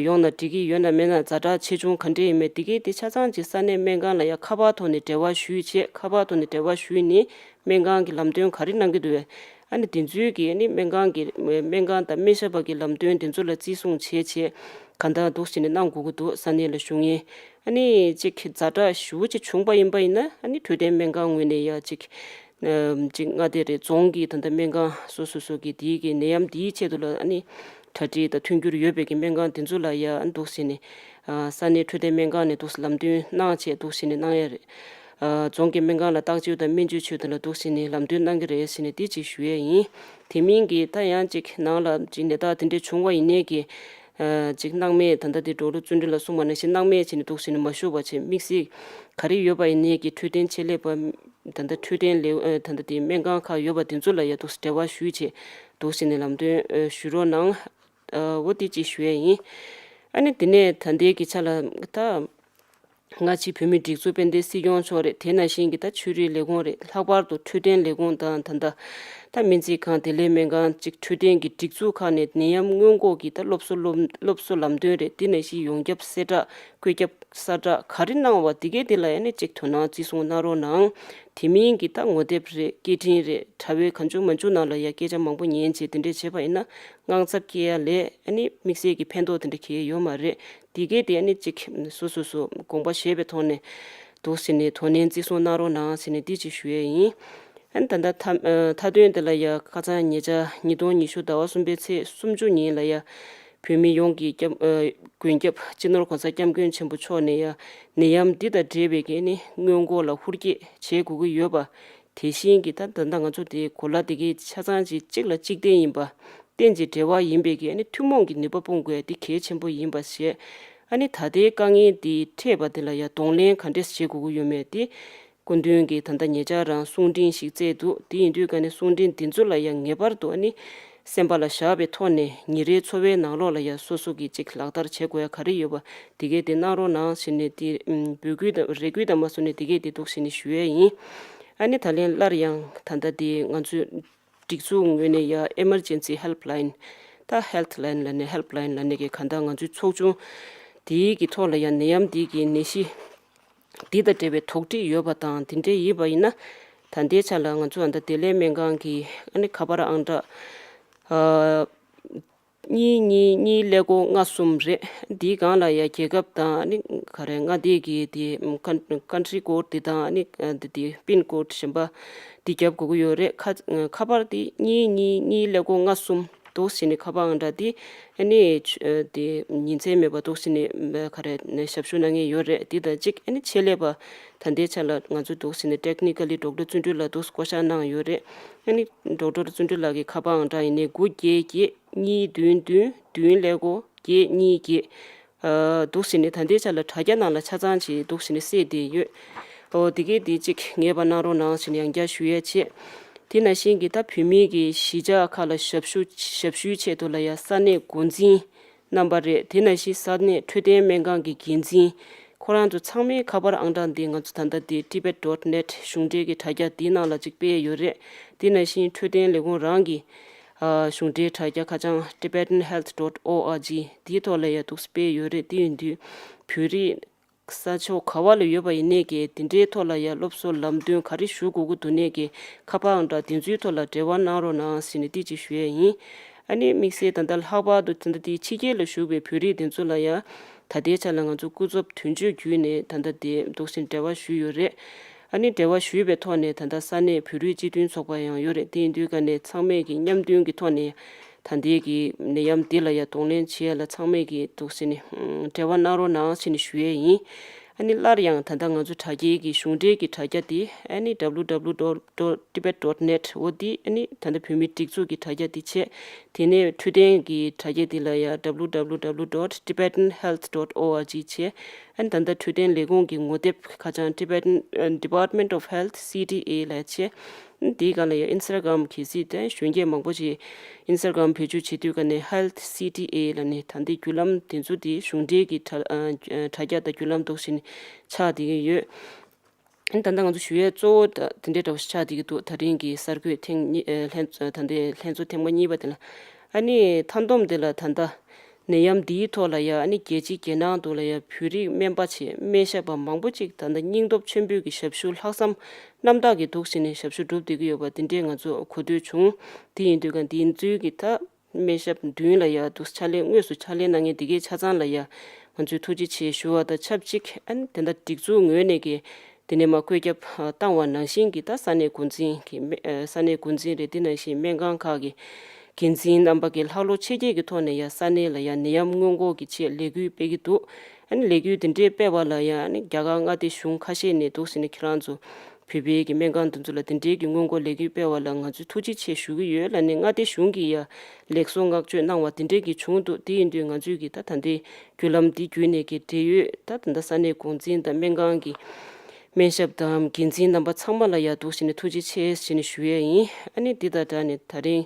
ཡོང་ན་འགྲིག་གི་ཡོད་ན་མེད་ན་ཛ་དྲག་ཆེ་ཆུང་ག་འདྲས་ཡིན་མེད་དེ་གས་དེ་ཆ་ཚང་ཅིག་ས་གནས་སྨན་ཁང་ལ་ཡ་ཁ་པར་ཐོག་ནས་འབྲེལ་བ་ཞུས་བྱས། ཁ་པར་ཐོག་ནས་འབྲེལ་བ་ཞུས་ནས་སྨན་ཁང་གི་ལམ་སྟོན་ག་རེ་གནང་གི་འདུག་བས། ཨ་ནི་དེ་ཚོའི་གི་ཨ་ནི་སྨན་ཁང་གི་སྨན་ཁང་དང་སྨན་ཞབས་པ་གི་ལམ་སྟོན་དེ་ཚོ་ལ་བརྩི་སྲུང་བྱས་བྱས་གང་ལྟར་འདུག་བྱས་ནས་གནང་དགོས་ཀྱི་འདུག་ས་གནས་ལ་བཞུགས་མཁན། ཨ་ནི་ཅིག་ཛ་དྲག་ཞེ་པོ་ཅིག་བྱུང་པ་ཡིན་པ་ཡིན་ན་ཨ་ནི་འཕྲོད་བསྟེན་སྨན་ཁང་ངོས་ནས་ཡ་ཅིག་ཅིག་མངའ་སྡེ་རེད། རྫོང་གི་ད་ལྟ་སྨན་ཁང་སོ་སོ་སོ་གི་དེའི་གི་ནད་ཡམས་དེའི་ཆེད་དུ་ལ་ཨ་ནི་གྲ་སྒྲིག་དང་མཐུན་འགྱུར་ཡོད་པའི་གི་སྨན་ཁང་དེ་ཚོ་ལ་ཡ་ཨ་འདུག་བྱས་ནས་ས་གནས་འཕྲོད་བསྟེན་སྨན་ཁང་ནས་འདུག་ལམ་སྟོན་གནང་བྱས་འདུག་བྱས་ནས་གནང་ཡ་རེད། རྫོང་གི་སྨན་ཁང་ལ་བརྟག་དཔྱད་དང་སྨན་བཅོས་བྱེད་དུ་ལ་འདུག་བྱས་ནས་ལམ་སྟོན་གནང་གི་རེད་ཟེར་ནས་དེ་ཅིག་ཞུ་ཡས་ཡིན། དེ་མིན་གྱི་ད་ཡང་ཅིག་ནང་ལ་ཅིག་ནད་རྟགས་དེ་འདྲས་བྱུང་བ་ཡིན་ནའི་གི་ཅིག་སྣང་མེད་ད་ལྟ་དེ་ཌོག་ཊར་བརྩོན་འགྲུས་ལ་གསུངས་པ་ནང་བཞིན་སྣང་མེད་བྱས་ནས་འདུག་བྱས་ནས་མ་བཞུགས་པ་བྱས། དམིགས་བསལ་ག་རེ་ཡོད་པ་ཡིན་ནའི་གི་འཕྲོད་བསྟེན་ཆེད་ལས་པ་ད་ལྟ་འཕྲོད་བསྟེན་ལས་ད་ལྟ་དེ་སྨན་ཁང་ཁག་ཡོད་པ་དེ་ཚོ་ལ་ཡ་འདུག་འབྲེལ་བ་ཞུས་བྱས་འདུག་བྱས་ནས་ལམ་སྟོན་ཞུ་རོགས་གནང་། འོ་དེ་ཅིག་ཞུ་ཡས་ཡིན། ཨ་ནི་དེ་ནས་ད་ལྟའི་གི་ཆ་ལ་ད། སྔ་ཕྱི་བོད་མིའི་སྒྲིག་འཛུགས་དཔལ་ལྡན་སྲིད་སྐྱོང་མཆོག་རེད། དེ་ནང་བཞིན་གྱི་ད་ཆོས་རིག་ལས་ཁུངས་རེད། ལྷག་པར་དུ་འཕྲོད་བསྟེན་ལས་ཁུངས་དང་ད་ལྟ་ད་སྨན་རྩིས་ཁང་བདེ་ལེགས་སྨན་ཁང་ཅིག་འཕྲོད་བསྟེན་གྱི་སྒྲིག་འཛུགས་ཁག་ནས་ནད་ཡམས་སྔོན་འགོག་གི་ད་སློབ་གསོ་སློབ་སློབ་གསོ་ལམ་སྟོན་རེད། དེ་ནང་བཞིན་ཡོངས་ཁྱབ་གསལ་བསྒྲགས་བཀོད་ཁྱབ་གསལ་བསྒྲགས་ག་རེ་གནང་བ་དེ་གས་དེ་ལ་ཡ་ནི་ཅིག་དོ་སྣང་བརྩི་སྲུང་གནང་རོགས་གནང་། དེ་མིན་གྱི་ད་ངོ་དེབ་རེད། སྐད་འཕྲིན་རེད། དྲ་བའི་གང་བྱུང་མང་བྱུང་ནང་ལ་ཡ་སྐད་ཆ་མང་པོ་ཉན་བྱས་དེ་འདྲས་བྱས་པ་ཡིན་ན་དངངས་འཚབ་སྐྱེ་ཡ་ལས་ཨ་ནི་དམིགས་བསལ་གྱི་ཕན་ཐོགས་དེ་འདྲ་གང་ཡང་ཡོད་མ་རེད། དེ་གས་དེ་ཨ་ནི་གཅིག་སོ་སོ་སོ་དགོངས་པ་བཞེས་པའི་ཐོག་ནས་འདུག་ཟེར་ནས་དོ་ནན་བརྩི་སྲུང་གནང་རོགས་གནང་ཟེར་ནས་འདི་གཅིག་ཞུ་ཡས་ཡིན། ཨ་ནི་ད་ལྟ་མཐའ་མཐའ་དོན་དེ་ལ་ཡ་ཁ་སང་ཉེ་ཆར་ཉིས་སྟོང་ཉི་ཤུ་ཟླ་བ་གསུམ་པའི་ཚེས་སུམ་ཅུ་ཉིན་ལ་ཡ་བོད་མི་ཡོངས་ཀྱི་སྐྱབས་ཨ་མགོན་སྐྱབས་སྤྱི་ནོར་༸གོང་ས་༸སྐྱབས་མགོན་ཆེན་པོ་མཆོག་ནས་ཡ་ནད་ཡམས་འདི་དང་འབྲེལ་བའི་གི་ཨ་ནི་སྔོན་འགོག་ལ་ཧུར་བསྐྱེད་བྱེད་དགོས་ཀྱི་ཡོད་པ། དེ་བཞིན་གྱི་ད་ད་ལྟ་ང་ཚོ་དེའི་གོ་ལ་དེ་གའི་ཆ་ཚང་ཅིག་གཅིག་ལ་གཅིག་བརྟེན་ཡིན་པ། རྟེན་ཅིང་འབྲེལ་བ་ཡིན་པའི་གི་ཨ་ནི་ཐུན་མོང་གི་ནུས་པ་སྤུངས་དགོས་དེ་གལ་ཆེན་པོ་ཡིན་པ་ཞེས། ཨ་ནི་ད་ལྟའི་དཀའ་ངལ་འདི་འཕྲད་པ་དེ་ལ་ཡང་གདོང་ལེན་ག་འདྲས་བྱེད་དགོས་ཀྱི་ཡོད་མེད་དེ། སྐུ་མདུན་གྱིས་ད་ལྟ་ཉེ་ཆར་རང་གསུང་འཕྲིན་ཞིག་བསྩལ་འདུག་དེ་ཡིན་དུས་ཀ་ནས་གསུང་འཕྲིན་འདི་ཚོ་ལ་ཡང་ངེས་པར་དུ་ཨ་ནི་སེམས་པ་ལ་བཞག་པའི་ཐོག་ནས་ཉིན་རེའི་འཚོ་བའི་ནང་ལོགས་ལ་ཡང་སོ་སོ་གིས་ཅིག་ལག་བསྟར་བྱེད་དགོས་ཡ་ག་རེ་ཡོད་པ་དེ་གས་དེ་གནང་རོགས་གནང་ཞེས་ནས་དེ་འབོད་སྐུལ་དང་རེ་སྐུལ་དང་མ་སོང་ནས་དེ་གས་དེ་འདུག་ཞེས་ནས་ཞུ་ཡས་ཡིན། ཨ་ནི་ད་ལན་སླར་ཡང་ད་ལྟ་དེ་ང་ཚོས། སྒྲིག་འཛུགས་ངོས་ནས་ཡ་Emergency Helpline ད་Healthline ལབ་ནས་Helpline ལབ་ནས་གི་གང་ལྟར་ང་ཚོའི་ཚོགས་ཆུང་དེའི་གི་ཐོག་ལ་ཡ་ནད་ཡམས་འདི་གི་ནད་གཞི་འདི་དང་འབྲེལ་བའི་དོགས་འདྲི་ཡོད་པ་དང་དེ་འདྲས་ཡིན་པ་ཡིན་ན་ད་ལྟའི་ཆ་ལ་ང་ཚོ་ཨ་ད་བདེ་ལེགས་སྨན་ཁང་གི་ཨ་ནི་ཁ་པར་ཨང་གྲངས་ཨ། གཉིས་གཉིས་གཉིས་ཀླད་ཀོར་ལྔ་གསུམ་རེད། འདིའི་སྒང་ལ་ཡ་རྒྱལ་ཁབ་དང་ནི་ག་རེ་མངའ་སྡེ་གི་དེ་ཀན་ཀན་ཊི་རི་ཀོ་ཌི་དེ་དང་ནི་དེ་དེ་པིན་ཀོ་ཌི་གཞན་པ་འདི་རྒྱབ་དགོས་ཀྱི་ཡོད་རེད། ཁ་ཁ་པར་དེ་གཉིས་གཉིས་གཉིས་ཀླད་ཀོར་ལྔ་གསུམ་འདུག་སེ་ནི་ཁ་པར་ཨང་གྲངས་དེ་ཨ་ནི་དེ་ཉིན་མཚན་མེད་པ་འདུག་སེ་ནི་ག་རེ་ཞབས་ཞུ་གནང་མཁན་ཡོད་རེད། དེ་དང་གཅིག་ཨ་ནི་ཆེད་ལས་པ་ད་ལྟའི་ཆ་ལ་ང་ཚོ་འདུག་སེ་ནི་ཊེག་ནི་ཀ་ལི་ཌོག་ཊར་བརྩོན་འགྲུས་ལགས་འདུག་སེ་བསྐོ་བཞག་གནང་ཡོད་རེད། ཨ་ནི་ཌོག་ཊར་བརྩོན་འགྲུས་ལགས་ཀྱི་ཁ་པར་ཨང་གྲངས་ཡིན་ནའི་དགུ་བརྒྱད་བརྒྱད་གཉིས་བདུན་བདུན་བདུན་ཀླད་ཀོར་བརྒྱད་གཉིས་བརྒྱད། ཨ། འདུག་སེ་ནི་ད་ལྟའི་ཆ་ལ་དྲ་རྒྱ་ནང་ལ་ཆ་ཚང་ཅིག་འདུག་སེ་ནི་གསལ་བསྡད་ཡོད། ཨོ་དེ་གས་དེ་གཅིག་ངེས་པ་གནང་རོགས་གནང་ཞེས་ནི་ཡང་བསྐྱར་ཞུ་ཡས་བྱས། དེ་ནང་བཞིན་གྱི་ད་བོད་མིའི་གི་གཞིས་ཆགས་ཁག་ལ་ཞབས་ཞུ་ཞབས་ཞུའི་ཆེད་དུ་ལ་ཡ་ས་གནས་འགོ་འཛིན་རྣམ་པ་རེད། དེ་ནང་བཞིན་ས་གནས་འཕྲོད་བསྟེན་སྨན་ཁང་གི་འགན་འཛིན། ཁོ་རང་ཚོ་ཚང་མའི་ཁ་པར་ཨང་གྲངས་འདི་ང་ཚོ་ད་ལྟ་འདི་tibet dot net གཞུང་འབྲེལ་གྱི་དྲ་རྒྱ་འདིའི་ནང་ལ་ཅིག་སྤེལ་ཡོད་རེད། དེ་ནང་བཞིན་འཕྲོད་བསྟེན་ལས་ཁུངས་རང་གི་ཨ། གཞུང་འབྲེལ་དྲ་རྒྱ་ཁ་བྱང་tibetan health dot org འདིའི་ཐོག་ལ་ཡ་འདུག་སེ་སྤེལ་ཡོད་རེད། དེ་ཡིན་དུས་བོད་རིགས་ས་ཕྱོགས་ག་བ་ལ་ཡོད་པ་ཡིན་ནའི་གི་དེ་འདྲའི་ཐོག་ལ་ཡ་སློབ་གསོ་ལམ་སྟོན་ག་རེ་ཞུ་དགོས་ཀྱི་འདུག་ནའི་གི་ཁ་པར་ཨང་གྲངས་དེ་ཚོའི་ཐོག་ལ་འབྲེལ་བ་གནང་རོགས་གནང་ཟེར་ནས་འདི་གཅིག་ཞུ་ཡས་ཡིན། ཨ་ནི་དམིགས་བསལ་ད་ལྟ་ལྷག་པར་དུ་ད་ལྟ་དེའི་ཕྱི་རྒྱལ་ལ་བཞུགས་པའི་བོད་རིགས་དེ་ཚོ་ལ་ཡ་ད་ལྟའི་ཆ་ལ་ང་ཚོ་སྐུ་ཚབ་དོན་གཅོད་བརྒྱུད་ནས་ད་ལྟ་དེ་འདུག་སེ་འབྲེལ་བ་ཞུས་ཡོད་རེད། ཨ་ནི་འབྲེལ་བ་ཞུས་པའི་ཐོག་ནས་ད་ལྟ་ས་གནས་བོད་རིགས་སྤྱི་མཐུན་ཚོགས་པ་ཡང་ཡོད་རེད། དེ་ཡིན་དུས་ཀ་ནས་ཚང་མས་ཀྱི་མཉམ་མཐུན་གྱི་ཐོག་ནས་ད་ལྟའི་གི་ནད་ཡམས་འདི་ལ་ཡང་གདོང་ལེན་བྱེད་ཡ་ལ་ཚང་མས་ཀྱི་འདུག་སེ་ནས་འབྲེལ་བ་གནང་རོགས་གནང་ཟེར་ནས་ཞུ་ཡས་ཡིན། ཨ་ནི་སླར་ཡང་ད་ལྟ་ང་ཚོ་དྲ་རྒྱའི་གི་གཞུང་འབྲེལ་གྱི་དྲ་རྒྱ་དེ་ཨ་ནི་www dot tibet dot net འོ་འདི་ཨ་ནི་ད་ལྟ་བོད་མིའི་སྒྲིག་འཛུགས་ཀྱི་དྲ་རྒྱ་དེ་བྱས། དེ་ནས་འཕྲོད་བསྟེན་གྱི་དྲ་རྒྱ་དེ་ལ་ཡང་www dot tibetan health dot org བྱས། ཨ་ནི་ད་ལྟ་འཕྲོད་བསྟེན་ལས་ཁུངས་ཀྱི་ངོ་དེབ་ཁ་བྱང་Tibetan Department of Health C D A ལ་བྱས། དེའི་སྒང་ལ་ཡང་Instagram གལ་སྲིད་དེ་གཞོན་སྐྱེས་མང་པོ་ཞིག་Instagram བེད་སྤྱོད་བྱེད་དུས་ཀ་ནས་Health C D A ལ་ནི་ད་ལྟའི་བརྒྱུད་ལམ་དེ་ཚོ་དེ་གཞུང་འབྲེལ་གྱི་དྲ་ཨ་དྲ་རྒྱ་དང་བརྒྱུད་ལམ་འདུག་སེ་ནས་ཆགས་བསྡད་ཀྱི་ཡོད། ཨ་ནི་ད་ལྟ་ང་ཚོ་ཞུ་ཡས་གཙོ་བོ་ད་དེ་འདྲའི་འདྲ་བོ་ཞིག་ཆགས་བསྡད་ཀྱི་འདུག་ད་རིང་གི་གསར་འགོད་ཐེངས་གཉིས་ཨ་ལྷན་ད་ལྟའི་ལྷན་ཚོགས་ཐེངས་མ་གཉིས་པ་དེ་ལ། ཨ་ནི་མཐའ་བསྡོམས་དེ་ལ་ད་ལྟ་ནད་ཡམས་འདིའི་ཐོག་ལ་ཡ་ཨ་ནི་རྒྱལ་སྤྱིའི་རྒྱལ་ནང་དུ་ལ་ཡ་བོད་རིགས་སྨན་པ་ཆེ་སྨན་ཞབས་པ་མང་པོ་ཅིག་ད་ལྟ་སྙིང་སྟོབས་ཆེན་པོས་ཀྱི་ཞབས་ཞུ་ལྷག་བསམ་རྣམ་དག་གིས་འདུག་སེ་ནས་ཞབས་ཞུ་སྒྲུབ་བསྡད་ཀྱི་ཡོད་པ་དེ་འདྲས་ང་ཚོ་གོ་ཐོས་བྱུང་། དེ་ཡིན་དུས་ཀ་འདི་ཚོའི་གི་ད་སྨན་ཞབས་མདུན་ལ་ཡ་འདུག་ཕྱག་ལས་དངོས་སུ་ཕྱག་ལས་གནང་མཁན་འདི་གའི་ཆ་ཚང་ལ་ཡ་ང་ཚོས་ཐུགས་རྗེ་ཆེ་ཞུ་བ་དང་ཆབས་ཅིག་ཨ་ནི་དེ་འདྲ་སྒྲིག་འཛུགས་ངོས་ནས་ཀྱི་དེ་ནས་མ་བཀོད་ཁྱབ་བཏང་བ་ནང་བཞིན་གྱི་ད་ས་གནས་འགོ་འཛིན་གྱི་སྨན་ས་གནས་འགོ་འཛིན་རེད། དེ་ནང་བཞིན་སྨན་ཁང་ཁག་གི་འགན་འཛིན་རྣམ་པ་གི་ལྷག་བློ་ཆེ་བསྐྱེད་ཀྱི་ཐོག་ནས་ཡ་ས་གནས་ལ་ཡ་ནད་ཡམས་སྔོན་འགོག་གི་ཆེད་ལས་འགུལ་སྤེལ་གྱི་འདུག་ཨ་ནི་ལས་འགུལ་དེ་འདྲའི་སྤེལ་བ་ལ་ཡ་ཨ་ནི་རྒྱ་གར་མངའ་སྡེ་གཞུང་ཁ་ཤས་ནས་འདུག་ཟེར་ནས་ཁྱེད་རང་ཚོ་བོད་པའི་གི་སྨན་ཁང་དེ་ཚོ་ལ་དེ་འདྲའི་གི་སྔོན་འགོག་ལས་འགུལ་སྤེལ་བ་ལ་ང་ཚོས་ཐུགས་རྗེ་ཆེ་ཞུ་གི་ཡོད་ལབ་ནས་མངའ་སྡེ་གཞུང་གིས་ཡ་ལེགས་སོ་བསྔགས་བརྗོད་གནང་བ་དེ་འདྲའི་གི་བྱུང་འདུག་དེ་ཡིན་དུས་ང་ཚོས་གི་ད་ད་ལྟའི་བརྒྱུད་ལམ་འདི་བརྒྱུད་ནས་ཀྱི་འབྲེལ་ཡོད་ད་ད་ལྟ་ས་གནས་འགོ་འཛིན་དང་སྨན་ཁང་གི་སྨན་ཞབས་དང་འགན་འཛིན་རྣམ་པ་ཚང་མ་ལ་ཡ་འདུག་ཟེར་ནས་ཐུགས་རྗེ་ཆེ་ཟེར་ནས་ཞུ་ཡས་ཡིན། ཨ་ནི་འདི་དང་སྦྲགས་ནས་ད་རིང་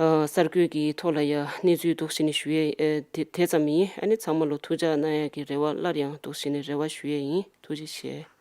ཨ་གསར་འགོད་ཀྱི་ཐོག་ལ་ཡ་གནས་ཚུལ་འདུག་ཟེར་ནས་ཞུ་ཡས་ཨ་དེ་དེ་ཙམ་ཡིན། ཨ་ནི་ཚང་མ་ལ་ཐུགས་ཅག་གནང་ཡས་ཀྱི་རེ་བ་སླར་ཡང་འདུག་ཟེར་ནས་རེ་བ་ཞུ་ཡས་ཡིན། ཐུགས་རྗེ་ཆེ།